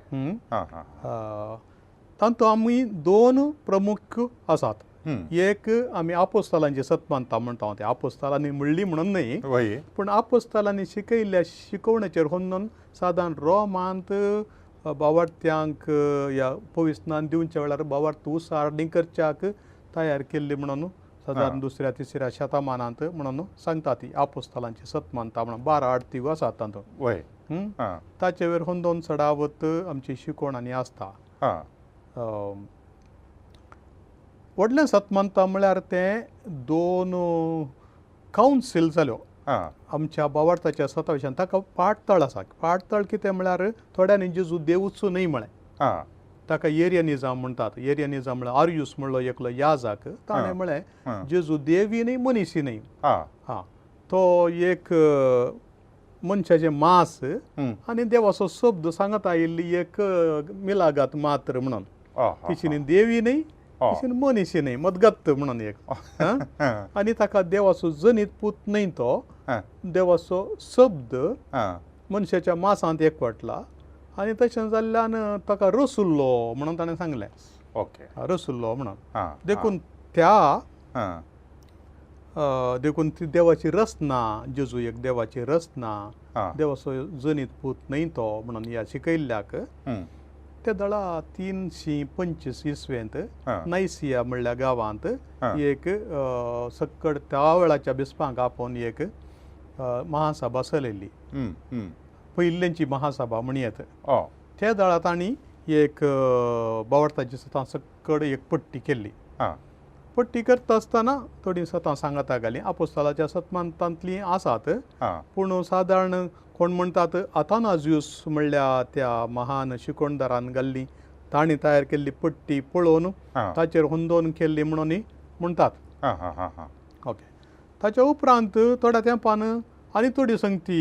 तातूंत आमी दोन प्रमुख आसात. एक आमी आपोस्तालांची सतमानता म्हणटा, ते आपोस्तालांनी म्हणली म्हणून न्हय, पूण आपोस्तालांनी शिकयल्ल्या शिकवणेचेर होंदून सादारण रोमांत बावार्थ्यांक ह्या पविस्नान दिवच्या वेळार बावार्थ उसारणी करच्याक तयार केल्ली म्हणून सादारण दुसऱ्या तिसऱ्या शतमानांत म्हणून सांगता ती आपोस्तालांची सतमानता म्हणून 12 आडती आसात तातूंत. ताचे वयर होंदोन चडावत आमची शिकवण आनी आसता. व्हडलें सत मानता म्हळ्यार तें 2 कावन्सील जाल्यो आमच्या बावार्थाच्या सताविशान. ताका पाटतळ आसा. पाटतळ कितें म्हळ्यार थोड्यांनी जेजू देवूच न्हय म्हळें, ताका एरियनिजम म्हणटात. एरियनिजम म्हळ्यार आर्यूस म्हणलो एकलो याजाक, ताणें म्हळें जेजू देवी न्हय मनीसी न्हय. हां, तो एक मनशाचें मांस आनी देवाचो शब्द सांगत आयिल्ली एक मिलागात मात्र म्हणून, तिशीन देवी न्हय तिशीन मनीसी न्हय, मदगत म्हणून एक. आनी ताका देवाचो जनीत पूत न्हय, तो देवाचो शब्द मनशाच्या मांसांत एकवटला आनी तशें जाल्ल्यान ताका रसुल्लो म्हणून ताणें सांगलें. ओके, रसुल्लो म्हणून. देखून त्या देखून ती देवाची रचना, जेजू एक देवाची रचना, देवाचो जनीत पूत न्हय तो म्हणून ह्या शिकयल्ल्याक ते दळा 325 इसवेंत नायसिया म्हणल्या गांवांत एक सक्कड त्या वेळाच्या बिस्पांक आपोवन एक महासभा चलयल्ली, पयिल्ल्यांची महासभा म्हणयेत. त्या दळा तांणी एक बावडताची सतां सक्कड एक पट्टी केल्ली. पट्टी करता आसतना थोडीं सतां सांगाता घालीं, आपोस्तालाच्या सतमानतांतलीं आसात, पूण सादारण कोण म्हणटात आतानाजियूस म्हणल्या त्या महान शिकोणदारान घाल्ली, तांणी तयार केल्ली पट्टी पळोवन ताचेर होंदोवन केल्ली म्हणून म्हणटात. ओके, ताच्या उपरांत थोड्या तेंपान आनी थोड्यो संगती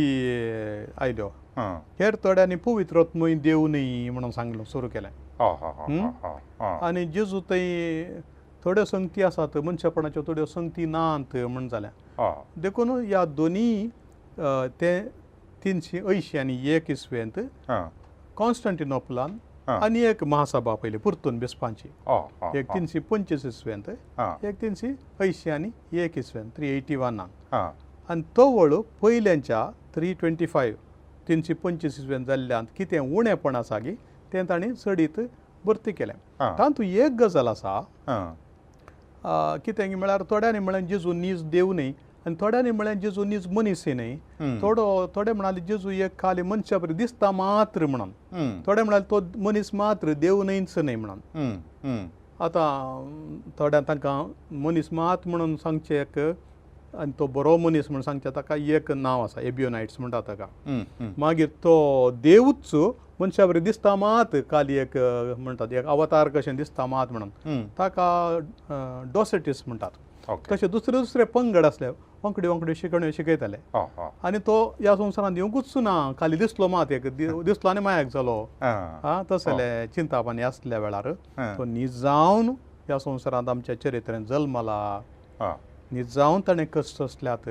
आयल्यो. हेर थोड्यांनी पवित्रत्मय देव न्हय म्हणून सांगलो सुरू केलें. आनी जेजू थंय थोड्यो संगती आसात, मनशापणाच्यो थोड्यो संगती नात म्हण जाल्या. देखून ह्या दोनी ते 381 इसवेंत कॉन्स्टंटिनोपलान आनी एक महासभा पयली परतून बिस्पांची, एक 325 इसवेंत, एक 381 इसवेंत, 381. आनी तो वळू पयल्यांच्या 325 325 इसवेंत जाल्ल्यांत कितें उणेपण आसा गी तें तांणी चडीत भरती केलें. तातूंत एक गजाल आसा कितें म्हळ्यार थोड्यांनी म्हळें जेजू नीज देव न्हय आनी थोड्यांनी म्हळें जेजू नीज मनीस न्हय. थोडे म्हणाले जेजू एक खाली मनशा बरी दिसता मात्र म्हणून, थोडे म्हणाले तो मनीस मात्र देव न्हयच न्हय म्हणून. आतां थोड्या तांकां मनीस मात म्हणून सांगचें एक, आनी तो बरो मनीस म्हणून सांगचें ताका एक नांव आसा, एबियोनायट्स म्हणटा ताका. मागीर तो देवूच मनशा बरी दिसता मात, काली एक म्हणटात एक अवतार कशें दिसता मात म्हणून, ताका डोसेटीस म्हणटात. तशे दुसरे दुसरे पंगड आसले, वांकडी वांकडी शिकण्यो शिकयताले. आनी तो ह्या संवसारांत येवंकूच ना, खाली दिसलो मात एक दिसलो आनी मायाक जालो. आं, तसले चिंताप आनी आसल्या वेळार तो निजावन ह्या संवसारांत आमच्या चरित्रेंत जल्मला, निजावन ताणें कश्ट सोंसल्यात,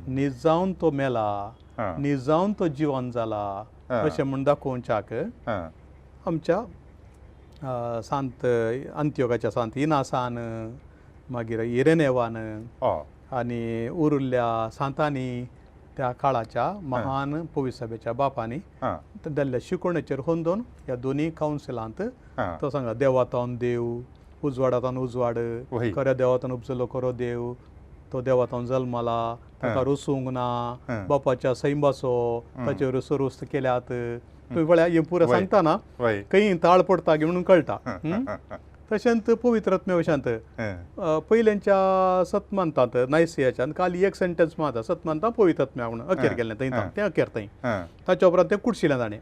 निजावन तो मेला, निजावन तो जिवन जाला अशें म्हूण दाखोवच्याक आमच्या सांत अंत्योगाच्या सांत इनासान, मागीर इरेनेवान आनी उरिल्ल्या सांतांनी त्या काळाच्या महान पविसभेच्या बापांनी दिल्ल्या शिकवणेचेर होंदोवन ह्या दोनी कावन्सिलांत तो सांगा देवातावन देव, उजवाडांतावन उजवाड, खऱ्या देवातावन उपजलो खरो देव, तो देवातावन जल्मला, ताका रसूंक ना, बापाच्या सैंबाचो ताचेर सरुस्त केल्यात. तुवें पळया हें पुरें सांगतना खंय ताळ पडटा म्हणून कळटा. तशेंच पवित्रत्म्या विशयांत पयल्यांच्या सतमानतात नायसियाच्यान खाली एक सेंटेन्स माता सतमानता पवित्रत्म्या म्हणून अखेर केल्लें थंय, तें अखेर थंय. ताच्या उपरांत तें कुडशिलें ताणें.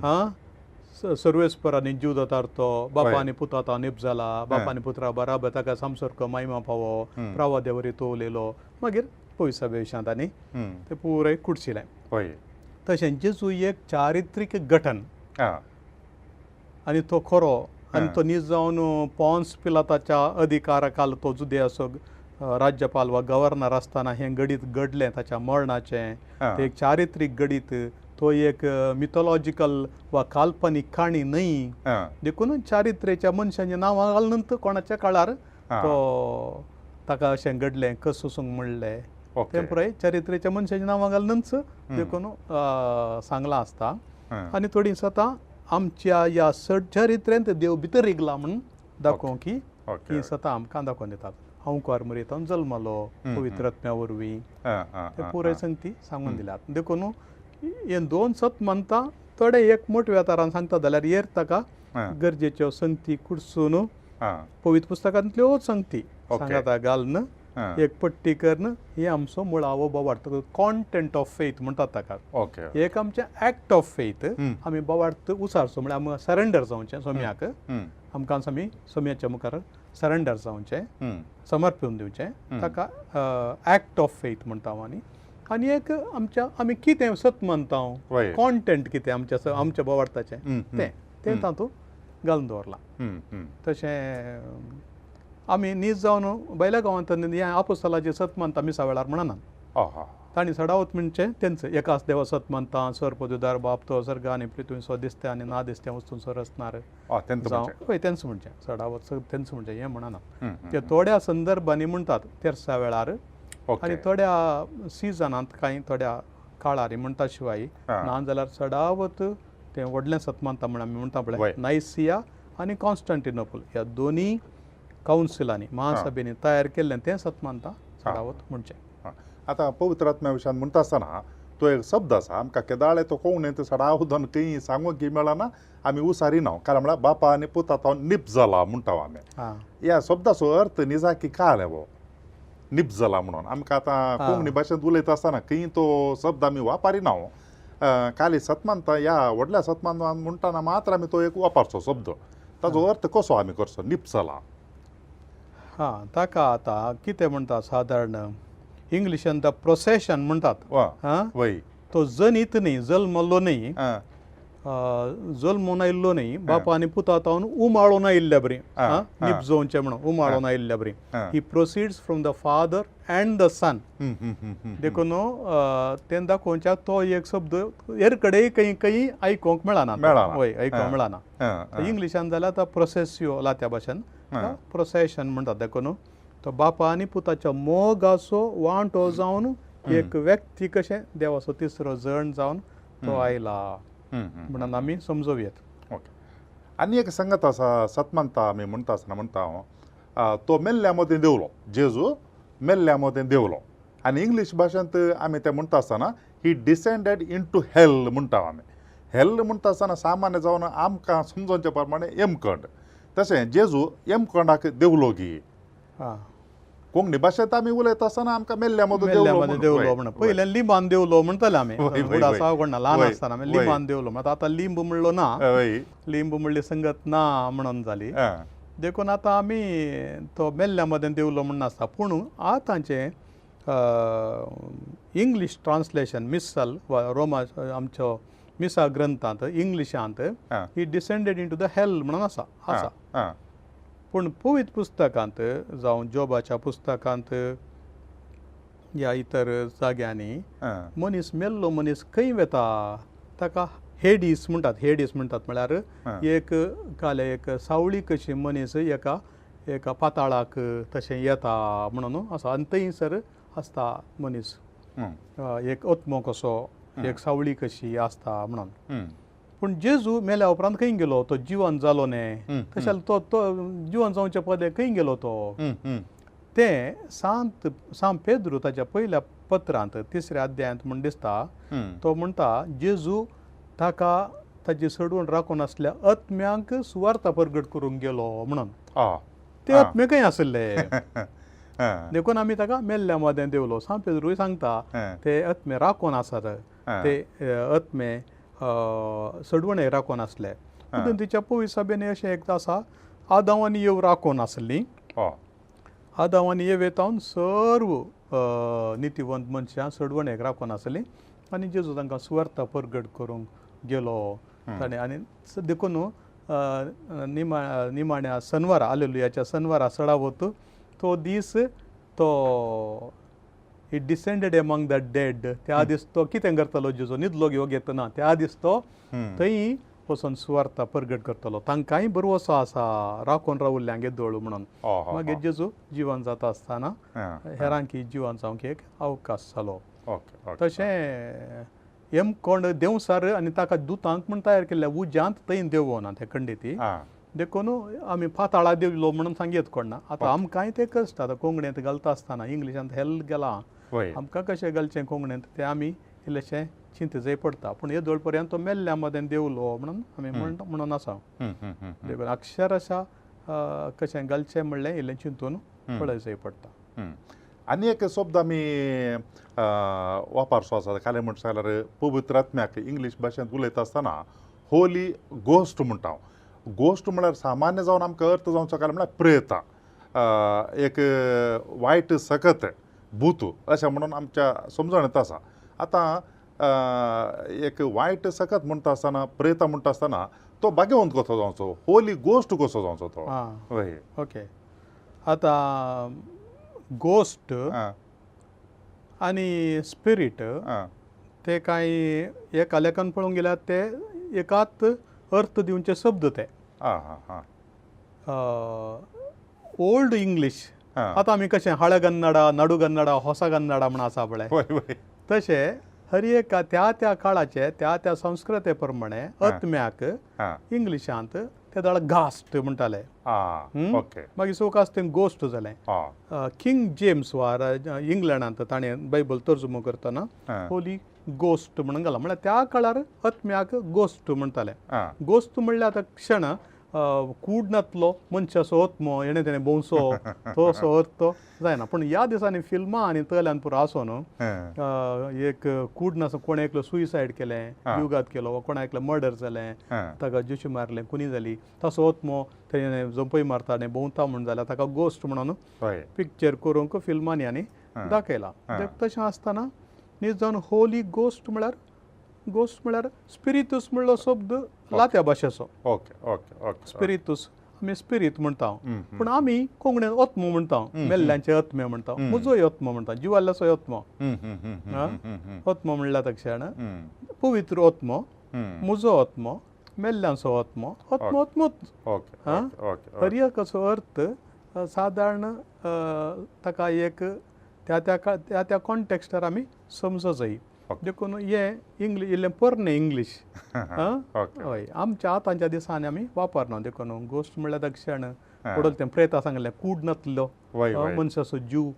आं, सर्वेस्पर आनी जीव दातार तो बापा आनी पुता निप जाला, बापा आनी पुत्रा बराबर ताका सामसारको मायमा पावो प्रावाद्यावरी तो उलयलो. मागीर पयसाब्या विशयांत आनी तें पुराय कुडशिलें. तशें जेजू एक चारित्रीक गठन आनी तो खरो आनी तो नीज जावन पॉन्स पिलाताच्या अधिकारा खाल तो जुदेयाचो राज्यपाल वा गव्हर्नर आसतना हें गडीत घडलें ताच्या मरणाचें, तें एक चारित्रीक गडीत, तो एक मिथोलॉजिकल वा काल्पनीक काणी न्हय. देखून चारित्र्याच्या मनशांचें नांव घालून कोणाच्या काळार तो ताका अशें घडलें कसोसूंक म्हणलें तें पुराय चारित्र्याच्या मनशांचें नांवां घालूनच देखून सांगलां आसता. आनी थोडीं सतां आमच्या ह्या सट चारित्र्यांत देव भितर रिगला म्हणून दाखोवंक की ही सतां आमकां दाखोवन दितात. हांव कुवार मरियेंत जल्मलो पवित्र आत्म्या वरवीं, ते पुराय संगती सांगून दिल्यात. देखून हे दोन सत मानता थोडे एक मोटव्या तारान सांगता जाल्यार येर ताका गरजेच्यो संगती कुडसून पवित्र पुस्तकांतल्योच संगती सांगाता घालून एक पट्टी करून हे आमचो मुळावो बोवार्थ, कॉन्टेंट ऑफ फेथ म्हणटात ताका. एक आमचें एक्ट ऑफ फेथ, आमी बोवार्थ उसारचो म्हळ्यार आमी सरेंडर जावचें सोम्याक, आमकां आमी सोम्याच्या मुखार सरेंडर जावचें, समर्पण दिवचें, ताका एक्ट ऑफ फेथ म्हणटा. आनी आनी एक आमच्या आमी कितें सत मानता, कॉन्टेंट कितें आमच्या आमच्या बोवार्थाचें तें तें तातूंत घालून दवरलां. तशें आमी नीज जावन बैल्या गांवांत हें आपोस्तलाचें सत मानता मिसा वेळार म्हणना, तांणी सडावत म्हणचें तेंच एकाच देवा सत मानता, सर पदुदार बाप तो सर्ग आनी पृथ्वी दिसते आनी ना दिसते वस्तूंचो रचणार जावं, हय तेंच म्हणचें सडावत तेंच म्हणचें हें म्हणना. ते थोड्या संदर्भांनी म्हणटात तेरसा वेळार आनी थोड्या सिजनांत, कांय थोड्या काळार म्हणटा शिवाय ना जाल्यार सडावत तें व्हडलें सत मानता म्हण आमी म्हणटा पळय नायसिया आनी कॉन्स्टंटिनोपल ह्या दोनी कावन्सिलांनी महासभेनी तयार केल्लें तें सत मानता सडावत म्हणचें. आतां पवित्र आत्म्या विशयान म्हणटा आसतना तो एक शब्द आसा आमकां केदाळे तो कोंकणींत सडावदन खंय सांगूंक मेळना, आमी उसारिना, कारण म्हळ्यार बापा आनी पुता तो निप जाला म्हणटा आमी. ह्या शब्दाचो अर्थ निजाकी काय हो निप जाला म्हणून आमकां आतां कोंकणी भाशेंत उलयता आसतना खंय तो शब्द आमी वापरिना. काली सतमानता ह्या व्हडल्या सतमान म्हणटाना मात्र आमी तो एक वापरचो शब्द, ताजो अर्थ कसो आमी करचो निप जाला? हां, ताका आतां कितें म्हणटा सादारण इंग्लिशान the procession म्हणटात. वय तो जनीत न्ही, जल्मल्लो न्ही, जल्मून आयिल्लो न्ही, बापा आनी पुता तावन उमाळून आयिल्ल्या बरी, निपजोवचें म्हणून उमाळून आयिल्ल्या बरी. He proceeds from the father and the son. देखून तें दाखोवच्या तो एक शब्द हेर कडेन खंय खंय आयकूंक मेळना, वय आयकूंक मेळना. इंग्लिशान जाल्यार आतां प्रोसेसियो लात्या भाशेन प्रोसेशन म्हणटात. देखून तो बापा आनी पुताच्या मोगाचो वांटो जावन एक व्यक्ती कशें देवाचो तिसरो जण जावन तो आयला म्हणून आमी समजोवयेत. ओके, आनी एक सांगत आसा सतमानता आमी म्हणटा आसतना म्हणटा हांव तो मेल्ल्या मदें देवलो, जेजू मेल्ल्या मदें देवलो, आनी इंग्लीश भाशेंत आमी तें म्हणटा आसतना ही डिसेंडेड इन टू हेल म्हणटा आमी. हेल म्हणटा आसतना सामान्य जावन आमकां समजोवचे प्रमाणे यमकंड, तशें जेजू यमकंडाक देवलो गी कोंकणी भाशेंत आमी उलयता आसतना आमकां मेल्ल्या मदें देवलो म्हणून पयलें लिंबान देवलो म्हणटाले आमी, कोणा ल्हान आसतना आमी लिंबान देवलो म्हणटा. आतां लिंब म्हणलो ना, लिंब म्हणली संगत ना म्हणून जाली. देखून आतां आमी तो मेल्ल्या मदें देवलो म्हण आसता. पूण आतांचें इंग्लीश ट्रान्सलेशन मिसल वा रोमा आमचो मिसा ग्रंथांत इंग्लिशांत he descended into the hell म्हणून आसा आसा. पूण पवित्र पुस्तकांत जावं जोबाच्या पुस्तकांत या इतर जाग्यांनी मनीस मेल्लो मनीस खंय वता ताका हेडीस म्हणटात. हेडीस म्हणटात म्हळ्यार एक काले एक सावळी कशी मनीस एका एका पाताळाक तशें येता म्हणून आसा. आनी थंयसर आसता मनीस एक आत्मो कसो एक सावळी कशी आसता म्हणून. पूण जेजू मेल्या उपरांत खंय गेलो? तो जिवन जालो न्ही, तशें तो तो जिवन जावचे पदे खंय गेलो तो? तें सांत सांत पेद्रू ताच्या पयल्या पत्रांत तिसऱ्या अध्यायांत म्हण दिसता. तो म्हणटा जेजू ताका ताची सडवण राखून आसल्या आत्म्यांक सुवार्ता परगट करूंक गेलो म्हणून. ते आत्मे खंय आसले? देखून आमी ताका मेल्ल्या मदें देवलो. सांत पेद्रूय सांगता ते आत्मे राखून आसात, ते आत्मे सडवणे राखून आसले. तिच्या पवित्र सभेनी अशें एकदां आसा, आदांव आनी येव राखून आसली, आदांव आनी येवेतावन सर्व नितीवंत मनशां सडवणेक राखून आसली आनी जेजू तांकां सुवार्ता परगट करूंक गेलो ताणें. आनी देखून निमाण्या सनवारा आलेलुयाच्या सनवारा सडावत तो दीस तो he descended among the dead. त्या दीस तो कितें करतलो जेजू? न्हिदलो घेवं घेतना त्या दीस तो थंय वचून सुवार्ता परगट करतलो. तांकांय बरवसो आसा राखून रावल्ल्यांक येदोळ म्हणून. मागीर जेजू जिवन जाता आसतना हेरांकी जिवन जावंक एक अवकाश जालो. तशें यमकोंड देंवसार आनी ताका दुतांक म्हूण तयार केल्ल्या उज्यांत थंय देंवना ते खंडीती. देखून आमी पाताळा देवलो म्हणून सांगयत कोण ना. आतां आमकांय तें कश्ट आतां कोंकणींत घालता आसतना इंग्लिशांत हेल गेलां, आमकां कशें घालचें कोंकणींत तें आमी इल्लेशें चिंतजय पडटा. पूण येदोळ पर्यंत तो मेल्ल्या मदें देवलो म्हणून आमी म्हणून आसा. देखून अक्षरशा कशें घालचें म्हणलें इल्लें चिंतून पळयचें पडटा. आनी एक शब्द आमी वापरचो आसा कालें म्हणटा जाल्यार पवित्र आत्म्याक इंग्लीश भाशेंत उलयता आसतना होली गोस्ट म्हणटा. गोस्ट म्हळ्यार सामान्य जावन आमकां अर्थ जावचो कालें म्हळ्यार प्रेत, एक वायट सकत भूत अशें म्हणून आमच्या समजणेंत आसा. आतां एक वायट सकत म्हणटा आसतना प्रेत म्हणटा आसतना तो भाग्यवंत कसो जावचो, होली गोस्ट कसो जावचो तो? हय ओके. आतां गोस्ट आनी स्पिरीट ते कांय एका लेखान पळोवंक गेल्यार ते एकाच अर्थ दिवचे शब्द ते. ओल्ड इंग्लीश आतां आमी कशें हळगन्नडा नडुगन्नडा होसगन्नडा म्हण आसा पळय, तशें हर एका त्या त्या काळाचे त्या त्या संस्कृते प्रमाणे आत्म्याक इंग्लिशांत ते दाळ घास्ट म्हणटाले. मागीर सोकास तें गोस्ट जालें. किंग जेम्स वार इंग्लंडांत ताणें बायबल तर्जुमो करतना होली गोस्ट म्हणून घाला, म्हळ्यार त्या काळार आत्म्याक गोस्ट म्हणटाले. गोस्ट म्हणल्यार आतां क्षण कूड नातलो मनशाचो आत्मो हेणें तेणें भोंवचो तो असो अर्थ जायना. पूण ह्या दिसांनी फिल्मां आनी तल्यान पुरो आसून एक कूड नासो कोणें एकलो सुसायड केलें, युगात केलो, वा कोणा एकलो मर्डर जालें, ताका जुशी मारलें, खुनी जाली, ताचो आत्मो तेणें जंपय मारता आनी भोंवता म्हूण जाल्यार ताका गोस्ट म्हणून पिक्चर करूंक फिल्मांनी आनी दाखयला. तशें आसतना न्ही जावन होली गोस्ट म्हळ्यार गोस्ट म्हळ्यार स्पिरितूस म्हणलो शब्द लात्या भाशेचो. ओके ओके ओके स्पिरितूस आमी स्पिरीत म्हणटा, पूण आमी कोंकणीन आत्मो म्हणटा, मेल्ल्यांचे आत्मे म्हणटा, म्हजोय आत्मो म्हणटा, जिवाल्याचोय आत्मो. आत्मो म्हणल्यार तक्षण पवित्र आत्मो, म्हजो आत्मो, मेल्ल्यांचो आत्मो, आत्मो आत्मोच. हर एकाचो अर्थ सादारण ताका एक त्या त्या त्या कॉन्टेक्स्टार आमी समजो जाय. देखून हें इंग्लीश इल्लें पोरणें इंग्लीश हय आमच्या आतांच्या दिसांनी आमी वापरना. देखून गोस्ट म्हणल्यार दक्षण पडल तें प्रेता सांगलें कूड नातलो मनशाचो जीव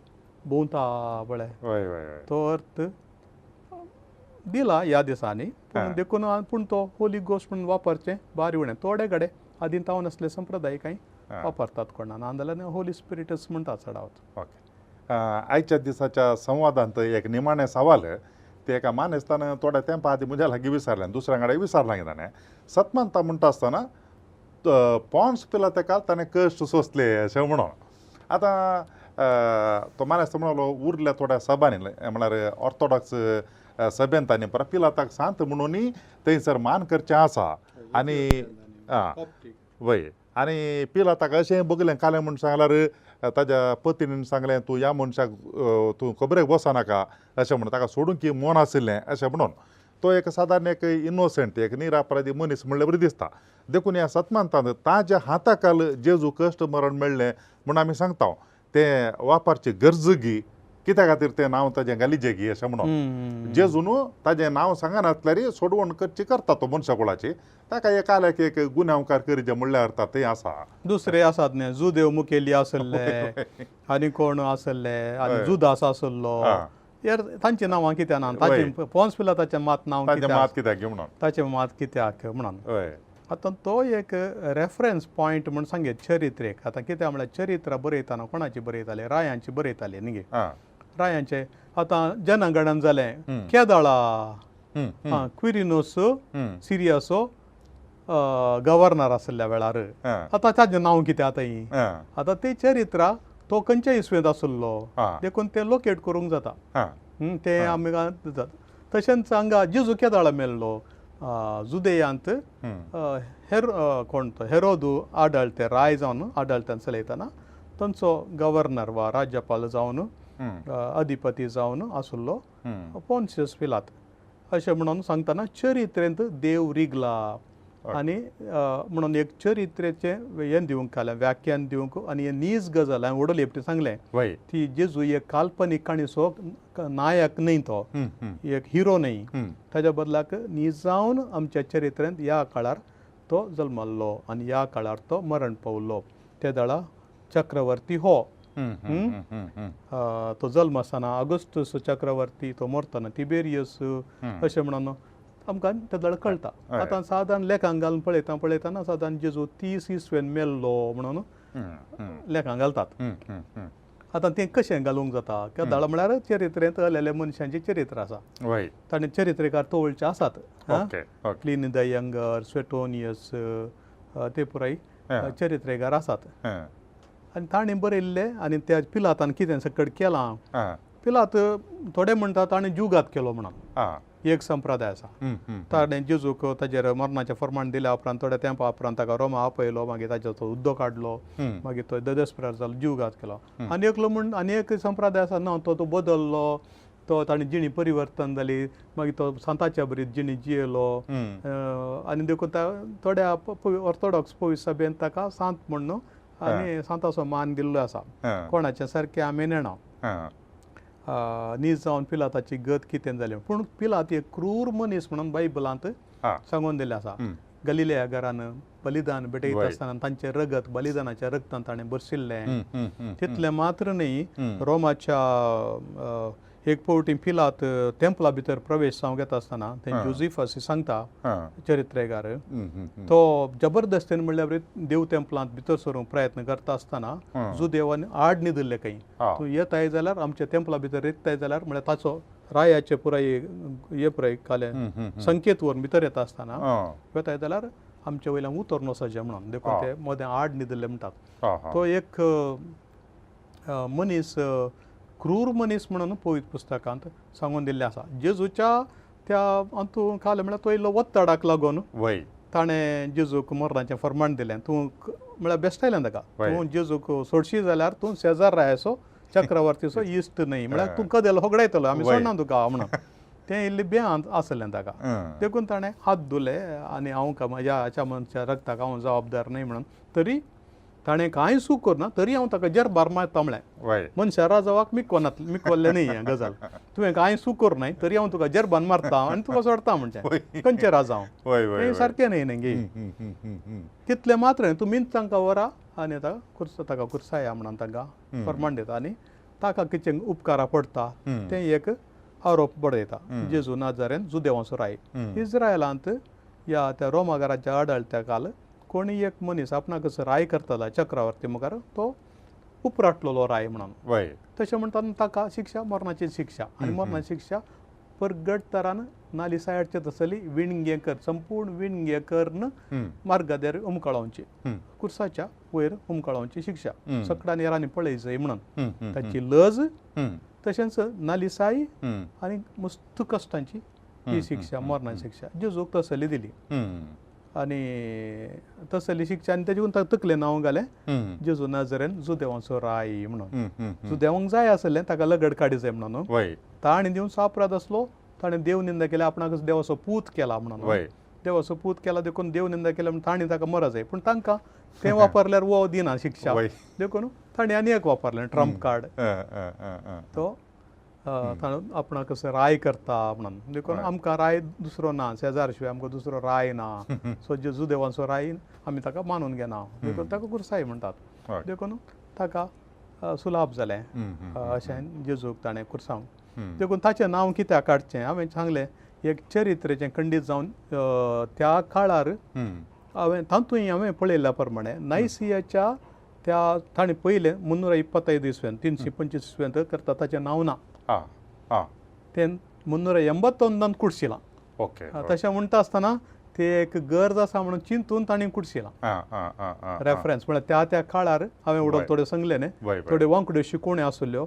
भोंवता पळय तो अर्थ दिला ह्या दिसांनी. पूण देखून पूण तो होली गोस्ट म्हणून वापरचें बारी उणें. थोडे कडेन आदीं तावन असले संप्रदाय कांय वापरतात कोणा, ना जाल्यार होली स्पिरिटच म्हणटात चडावत. ओके. आयच्या दिसाच्या संवादांत एक निमाणें सवाल ते एका मानेस्तान थोड्या तेंपा आदीं म्हज्या लागीं विचारलें, दुसऱ्या कडेन विचारलां ताणें. सतमानता म्हणटा आसतना पॉन्स पिला तेका ताणें कश्ट सोंसले अशें म्हणून. आतां तो मानेस्त म्हणलो उरल्या थोड्या सभांनी म्हळ्यार ऑर्थोडॉक्स सभेन तांणी परत पिलाताक सांत म्हणूनय थंयसर मान करचें आसा. आनी आं वय आनी पिलाताक अशें बगलें कालें म्हूण सांगल्यार ताज्या पतीन सांगलें तूं ह्या मनशाक तूं खबरेक बसनाका अशें म्हणून, ताका सोडूंक की मन आशिल्लें अशें म्हणून. तो एक सादारण एक इनोसंट एक निरापराधी मनीस म्हणले बरी दिसता. देखून ह्या सतमानतान ताज्या हाताकाल जेजू कश्ट मरण मेळ्ळें म्हूण आमी सांगता तें वापरची गरज गी कित्या खातीर तें नांव ताजें घालीजे गी अशें म्हणून. जेजू न्हू ताजें नांव सांगनासल्यार सोडवण करची करता तो मनशा कुळाची, ताका एक आल्याक एक गुन्यांवकार करीजे म्हणल्यार अर्थ थंय आसा. दुसरे आसात न्ही जुदेव मुखेली आसले आनी कोण आसले आनी जुदास आसलो, यार तांची नांवां कित्याक ना, ताचें पोन्स पिलाताचें मात नांव कित्याक म्हणून, ताचें मात कित्याक म्हणून. आतां तो एक रेफरन्स पॉयंट म्हूण सांगेत चरित्रेक. आतां कित्याक म्हळ्यार चरित्रां बरयतना कोणाची बरयताले, रायांची बरयताले न्ही गे, रायांचे. आतां जनगणन जालें केदळा क्विरिनोस सिरियाचो गव्हर्नर आशिल्ल्या वेळार, आतां ताजें नांव कितें आतां ही आतां ते चरित्रां तो खंयच्या इस्वेंत आशिल्लो देखून ते लोकेट करूंक जाता ते आमी जाता. तशेंच हांगा जेजू केदळा मेल्लो जुदेयांत हेर कोण तो हेरोदू आडळते राय जावन आडळत्यान चलयतना तांचो गव्हर्नर वा राज्यपाल जावन अधिपती जावन आशिल्लो पोन्सियस पिलात अशें म्हणून सांगतना चरित्रेंत देव रिगला आनी म्हणून एक चरित्रेचें हें दिवंक आलें व्याख्यान दिवंक. आनी हें नीज गजाल हांवें व्हडली एकटी सांगलें ती जेजू एक काल्पनीक काणयेचो नायक न्हय, तो एक हिरो न्हय, ताज्या बदलाक निजावन आमच्या चरित्रेंत ह्या काळार तो जल्मल्लो आनी ह्या काळार तो मरण पावलो. ते दळा चक्रवर्ती हो तो जल्म आसतना ऑगस्टस चक्रवर्ती, तो मरतना तिबेरियस, अशें म्हणून आमकां तेदळ कळटा. आतां सादारण लेखांक घालून पळयता पळयतना सादारण जेजू 30 इसवेन मेल्लो म्हणून लेखांक घालतात. आतां तें कशें घालूंक जाता? केदळ म्हळ्यार चरित्रेंत आलेल्या मनशांचें चरित्र आसा, ताणें चरित्रेकार तवळचे आसात, प्लिनी the younger, Suetonius, ते पुराय चरित्रेकार आसात आनी ताणें बरयल्ले. आनी त्या पिलातान कितें सकट केलां, पिलात थोडे म्हणटा ताणें जुगात केलो म्हणून एक संप्रदाय आसा. ताणें जेजूक ताजेर मरणाचें फर्माण दिल्या उपरांत थोड्या तेंपा उपरांत ताका रोमा आपयलो, मागीर ताचो तो उद्दो काडलो, मागीर तो ददेस्परार जालो, जीवघात केलो. आनी एकलो म्हण आनी एक संप्रदाय आसा ना, तो बदल्लो, तो ताणें जिणी परिवर्तन जाली, मागीर तो सांताच्या बरी जिणी जियेलो आनी देखून थोड्या ऑर्थोडॉक्स पवित्र सभेन ताका सांत म्हणून आनी सांताचो मान दिल्लो आसा. कोणाचें सारकें आमी नेणा नीज जावन पिलाताची गत कितें जाली, पूण पिलात एक क्रूर मनीस म्हणून बायबलांत सांगून दिल्लें आसा. गलिलेया घरान बलिदान भेटयता आसतना तांचें रगत बलिदानाच्या रगतान ताणें भरशिल्लें. तितलें मात्र न्ही, रोमाच्या एक फावटी पिलात तेंपला भितर प्रवेश जावंक येता आसतना ते जोझिफस सांगता चरित्रेकार, तो जबरदस्तीन म्हणल्यार देव तेंपलांत भितर सरूंक प्रयत्न करता आसतना जुदेवान आड न्हिदिल्लें खंय, तूं येताय जाल्यार आमच्या तेंपला भितर रिगताय जाल्यार म्हळ्यार ताचो रायाचे पुराय हे पुराय काले संकेत व्हरून भितर येता आसतना येताय जाल्यार आमचे वयल्यान उतरून वचचें म्हणून, देखून ते मदें आड न्हिदिल्ले म्हणटात. तो एक मनीस क्रूर मनीस म्हणून पवित्र पुस्तकांत सांगून दिल्लें आसा. जेजूच्या त्या अंतू काल म्हळ्यार तो इल्लो ಒತ್ತಡाक लागून ताणें जेजूक मरणाचें फर्माण दिलें. तूं म्हळ्यार बेस्टायलें ताका, तूं जेजूक सोडशी जाल्यार तूं शेजार रायाचो चक्रवर्तीचो इश्ट न्हय, म्हळ्यार तूं कदेल होगडायतलो, आमी सोडना तुका म्हणून. तें इल्लें बेहांत आसलें ताका, देखून ताणें हात धुले आनी हांव म्हज्या हाच्या मनशा रगताक हांव जबाबदार न्हय म्हणून. तरी ताणें कांय चूक करुना तरी हांव ताका जरबार मारता म्हळें, मनशा राजावाक मिकवल्लें न्ही हें गजाल, तुवें कांय चूक करुनाय तरी हांव तुका जरबान मारता आनी तुका सोडता म्हणचें, खंयचें राजा हांव, हें सारकें न्ही न्ही. तितलें मात्र न्ही, तूं मिंत तांकां व्हरा आनी ताका कुर्साया म्हणून तांकां फर्माण दिता आनी ताका कितें उपकारा पडटा तें एक आरोप बडयता. जेजू नाजारेन जुदेवांचो राय. इस्रायलांत ह्या त्या रोमागाराच्या आडळत्या काल कोणी एक मनीस आपणाक राय करतालो चक्रवर्ती मुखार, तो उपराटलेलो राय म्हणून, तशें म्हणटा ताका शिक्षा मरणाची शिक्षा, आनी मरणाची शिक्षा परगट तरान नालिसायाचे तसली विणगे कर, संपूर्ण विणगे करून मार्गादेर उमकळावची, कुर्साच्या वयर उमकळावची शिक्षा, सकडान येरांनी पळयचय म्हणून ताची लज, तशेंच नालिसाई आनी मस्त कश्टांची ही शिक्षा, मरणाची शिक्षा जेजूक तसली दिली. आनी तसली शिक्षा आनी तेजे ताका तकलें नांव घालें जेजू नाजरेन जुदेवांचो राय म्हणून. जुदेवांक जाय आसलें ताका लगड काडी जाय म्हणून, ताणें दिवन अपराध आसलो, ताणें देव निंदा केल्या, आपणाक देवाचो पूत केला म्हणून, देवाचो पूत केला देखून देव निंदा केल्या म्हणून ताणें ताका मरत जाय, पूण तांकां तें वापरल्यार वो दिना शिक्षा, देखून ताणें आनी एक वापरलें ट्रम्प कार्ड, तो ताणें आपणाक कसो राय करता म्हणून. देखून आमकां राय दुसरो ना, शेजार शिवाय आमकां दुसरो राय ना, सो जेजू देवांचो राय आमी ताका मानून घेना, देखून ताका कुर्साय म्हणटात. देखून ताका सुलाभ जालें अशें जेजूक ताणें कुर्सांव. देखून ताचें नांव कित्याक काडचें, हांवें सांगलें एक चरित्रेचें खंडीत जावन त्या काळार हांवें तातूंय हांवें पळयल्ल्या प्रमाणे नायसियाच्या त्या ताणें पयलें 325 इसवेन 325 इसवेन करता ताचें नांव ना, तें 381 कुडशिलां. तशें म्हणटा आसतना ते एक गरज आसा म्हणून चिंतून ताणें कुडशिलां रेफरन्स, म्हळ्यार त्या त्या काळार हांवें उडोवन थोड्यो सांगलें न्ही, थोड्यो वांकड्यो शिकोवण्यो आसल्यो,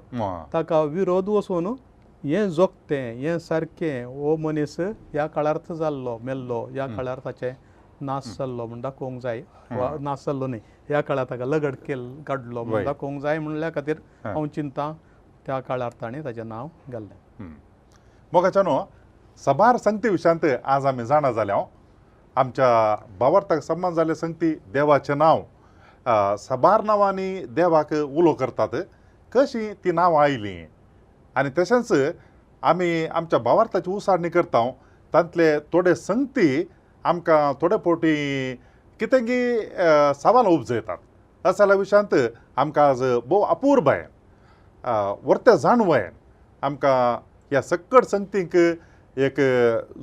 ताका विरोध वचून हें जोगतें हें सारकें हो मनीस ह्या काळार जाल्लो मेल्लो, ह्या काळार ताचें नाश जाल्लो म्हूण दाखोवंक जाय, वा नाश जाल्लो न्ही, ह्या काळार ताका लगड केल काडलो म्हूण दाखोवंक जाय म्हणल्या खातीर हांव चिंता त्या काळार ताणें ताचें नांव घाल्लें. मोगाच्यानो सबार संगती विशयांत आज आमी जाणा जाल्या. आमच्या भावार्थाक सन्मान जाल्ले संगती देवाचें नांव सबार नांवांनी देवाक उलो करतात, कशी ती नांवां आयलीं, आनी तशेंच आमी आमच्या भावार्थाची उसारणी करता, तांतले थोडे संगती आमकां थोडे फावटी कितें सवाल उपजयतात. असल्या विशयांत आमकां आज भोव अपुरबायेन वर्ते जाणवायेन आमकां ह्या सक्कड संगतींक एक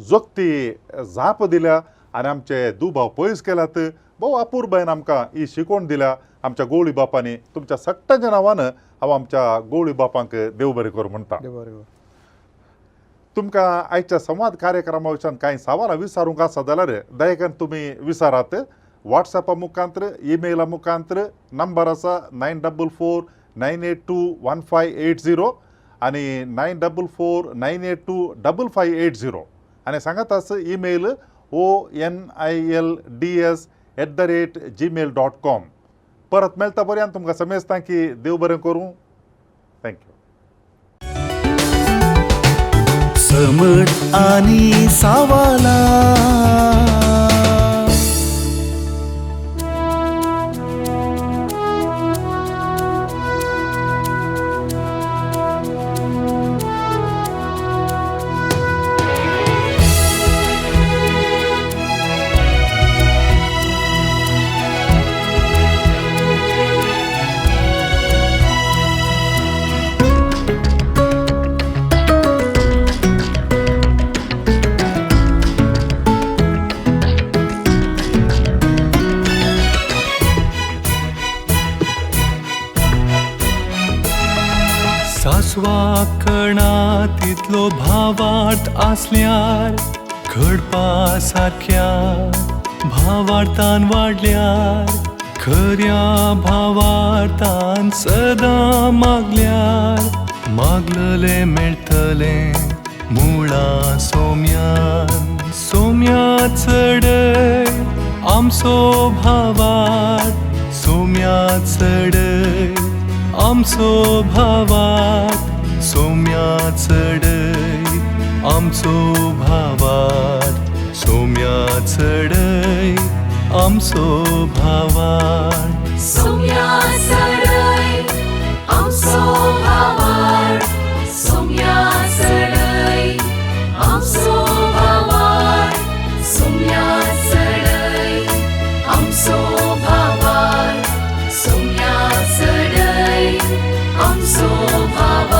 जोखती जाप दिल्या आनी आमचे दुबाव पयस केल्यात. भोव अपुरबायेन आमकां ही शिकवण दिल्या आमच्या गोवळी बापांनी. तुमच्या सगळ्यांच्या नांवान हांव आमच्या गोवळी बापांक देव बरें करूं म्हणटा. तुमकां आयच्या संवाद कार्यक्रमा विशयान कांय सवालां विचारूंक आसा जाल्यार दयेकन तुमी विचारात. वॉट्सॅपा मुखांत्र, ईमेला मुखांत्र. नंबर आसा 944 982 1580 आनी 944 982 5580. आनी सांगात आसा ईमेल onilds@gmail.com. परत मेळटा पर्यंत तुमकां समेजता की देव बरें करूं. Thank you. समट आनी सावाला. सासवाकणा तितलो भावार्थ आसल्यार घडपा सारक्या भावार्थान वाडल्यार खऱ्या भावार्थान सदां मागल्यार मागललें मेळटलें मुळां सोम्यान. सोम्या चडय आमचो भावार्थ, सोम्या चडय आमचो भावार्थ, सोम्या चडय आमचो भावार्थ, सोम्या चडय आमचो भावार्थ, सोम्या चडय आमचो भावार्थ, सोम्या चडय आमचो भावार्थ, सोम्या चडय आमचो भावार्थ, सोम्या चडय आमचो भावार्थ.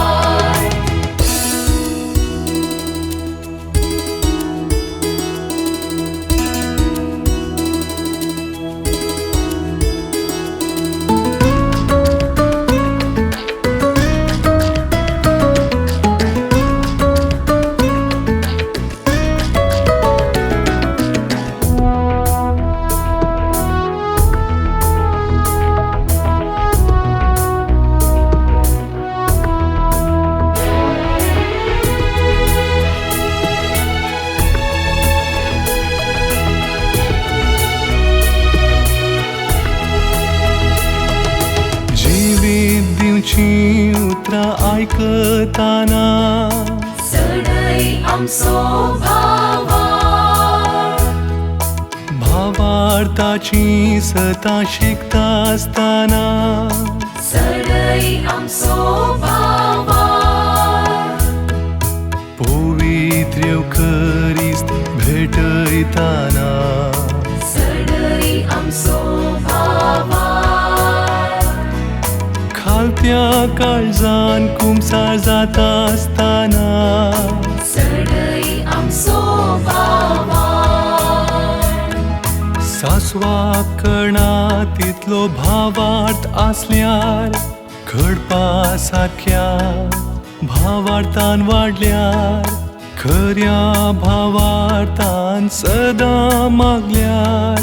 उतरां आयकताना चडय आमचो भावार्थ, भावार्थाची सतां शिकता आसतना चडय आमचो भावार्थ, पवित्र येवकरिस्त भेटयताना चडय आमचो भावार्थ, खालत्या काळजान कुमसार जाता आसतना चडय आमचो भावार्थ. सासवाकणा तितलो भावार्थ आसल्यार घडपा सारक्या भावार्थान वाडल्यार खऱ्या भावार्थान सदां मागल्यार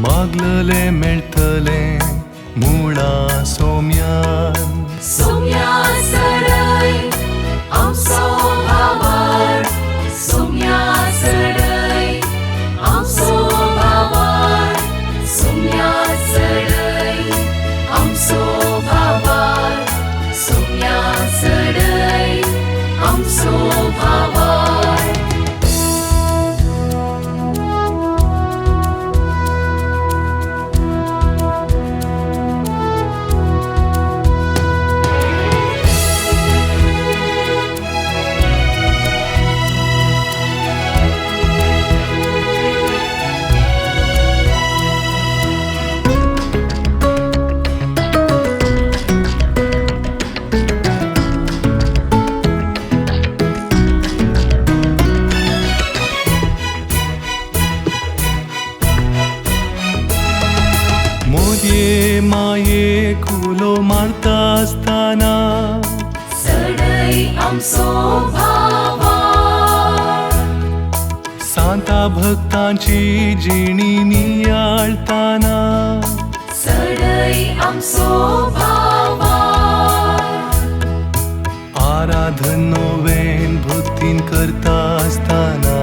मागललें मेळटलें मुळां सोम्यान. सोम्या चडय आमचो भावार्थ, सोम्या चडय आमचो भावार्थ, सोम्या चडय आमचो भावार्थ, सोम्या चडय आमचो भावार्थ. मायेक उलो मारता आसतना चडय आमचो भावार्थ सांता भक्तांची जिणी नियाळताना चडय आमचो भावार्थ आराधन नोवेन भक्तीन करता आसतना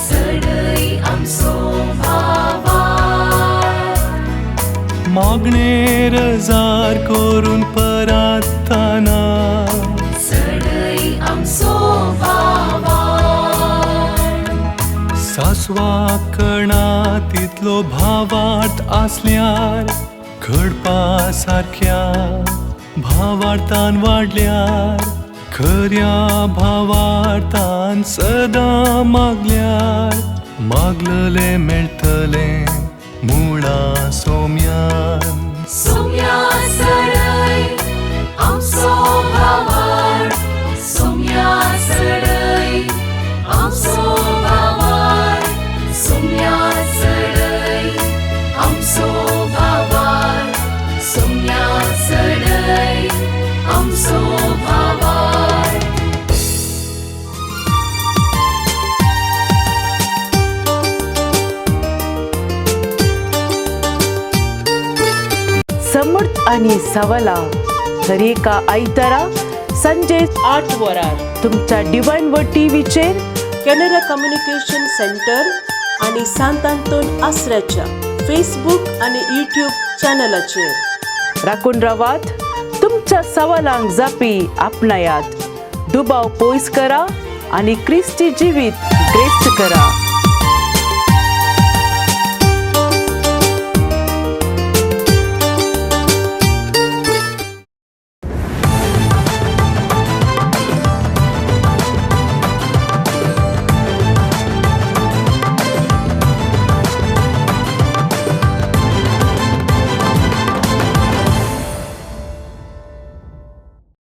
चडय आमचो भावार्थ मागणे रजार करून परातना चडय आमचो भावार्थ सासवा कणा तितलो भावार्थ आसल्यार घडपा सारक्या भावार्थान वाडल्यार खऱ्या भावार्थान सदां मागल्यार मागललें मेळटलें मुळा सोम्यान. सोम्या चडय आमचो भावार्थ सोम्या चडय आमचो भावार्थ सोम्या चडय आमचो भावार्थ सोम्या चडय आमचो भावार्थ. समर्थ आणि सवला दरेका आयतारा संजय 8 वरार तुमच्या डिवायन व टीव्हीचेर कॅनरा कम्युनिकेशन सेंटर आणि सांत आंतोन आसऱ्याच्या फेसबूक आणि यूट्यूब चॅनलाचेर. राखून रावात, तुमच्या सवालांक जापी आपणायात, दुबाव पयस करा आणि क्रिस्ती जिवीत ग्रेस्त करा.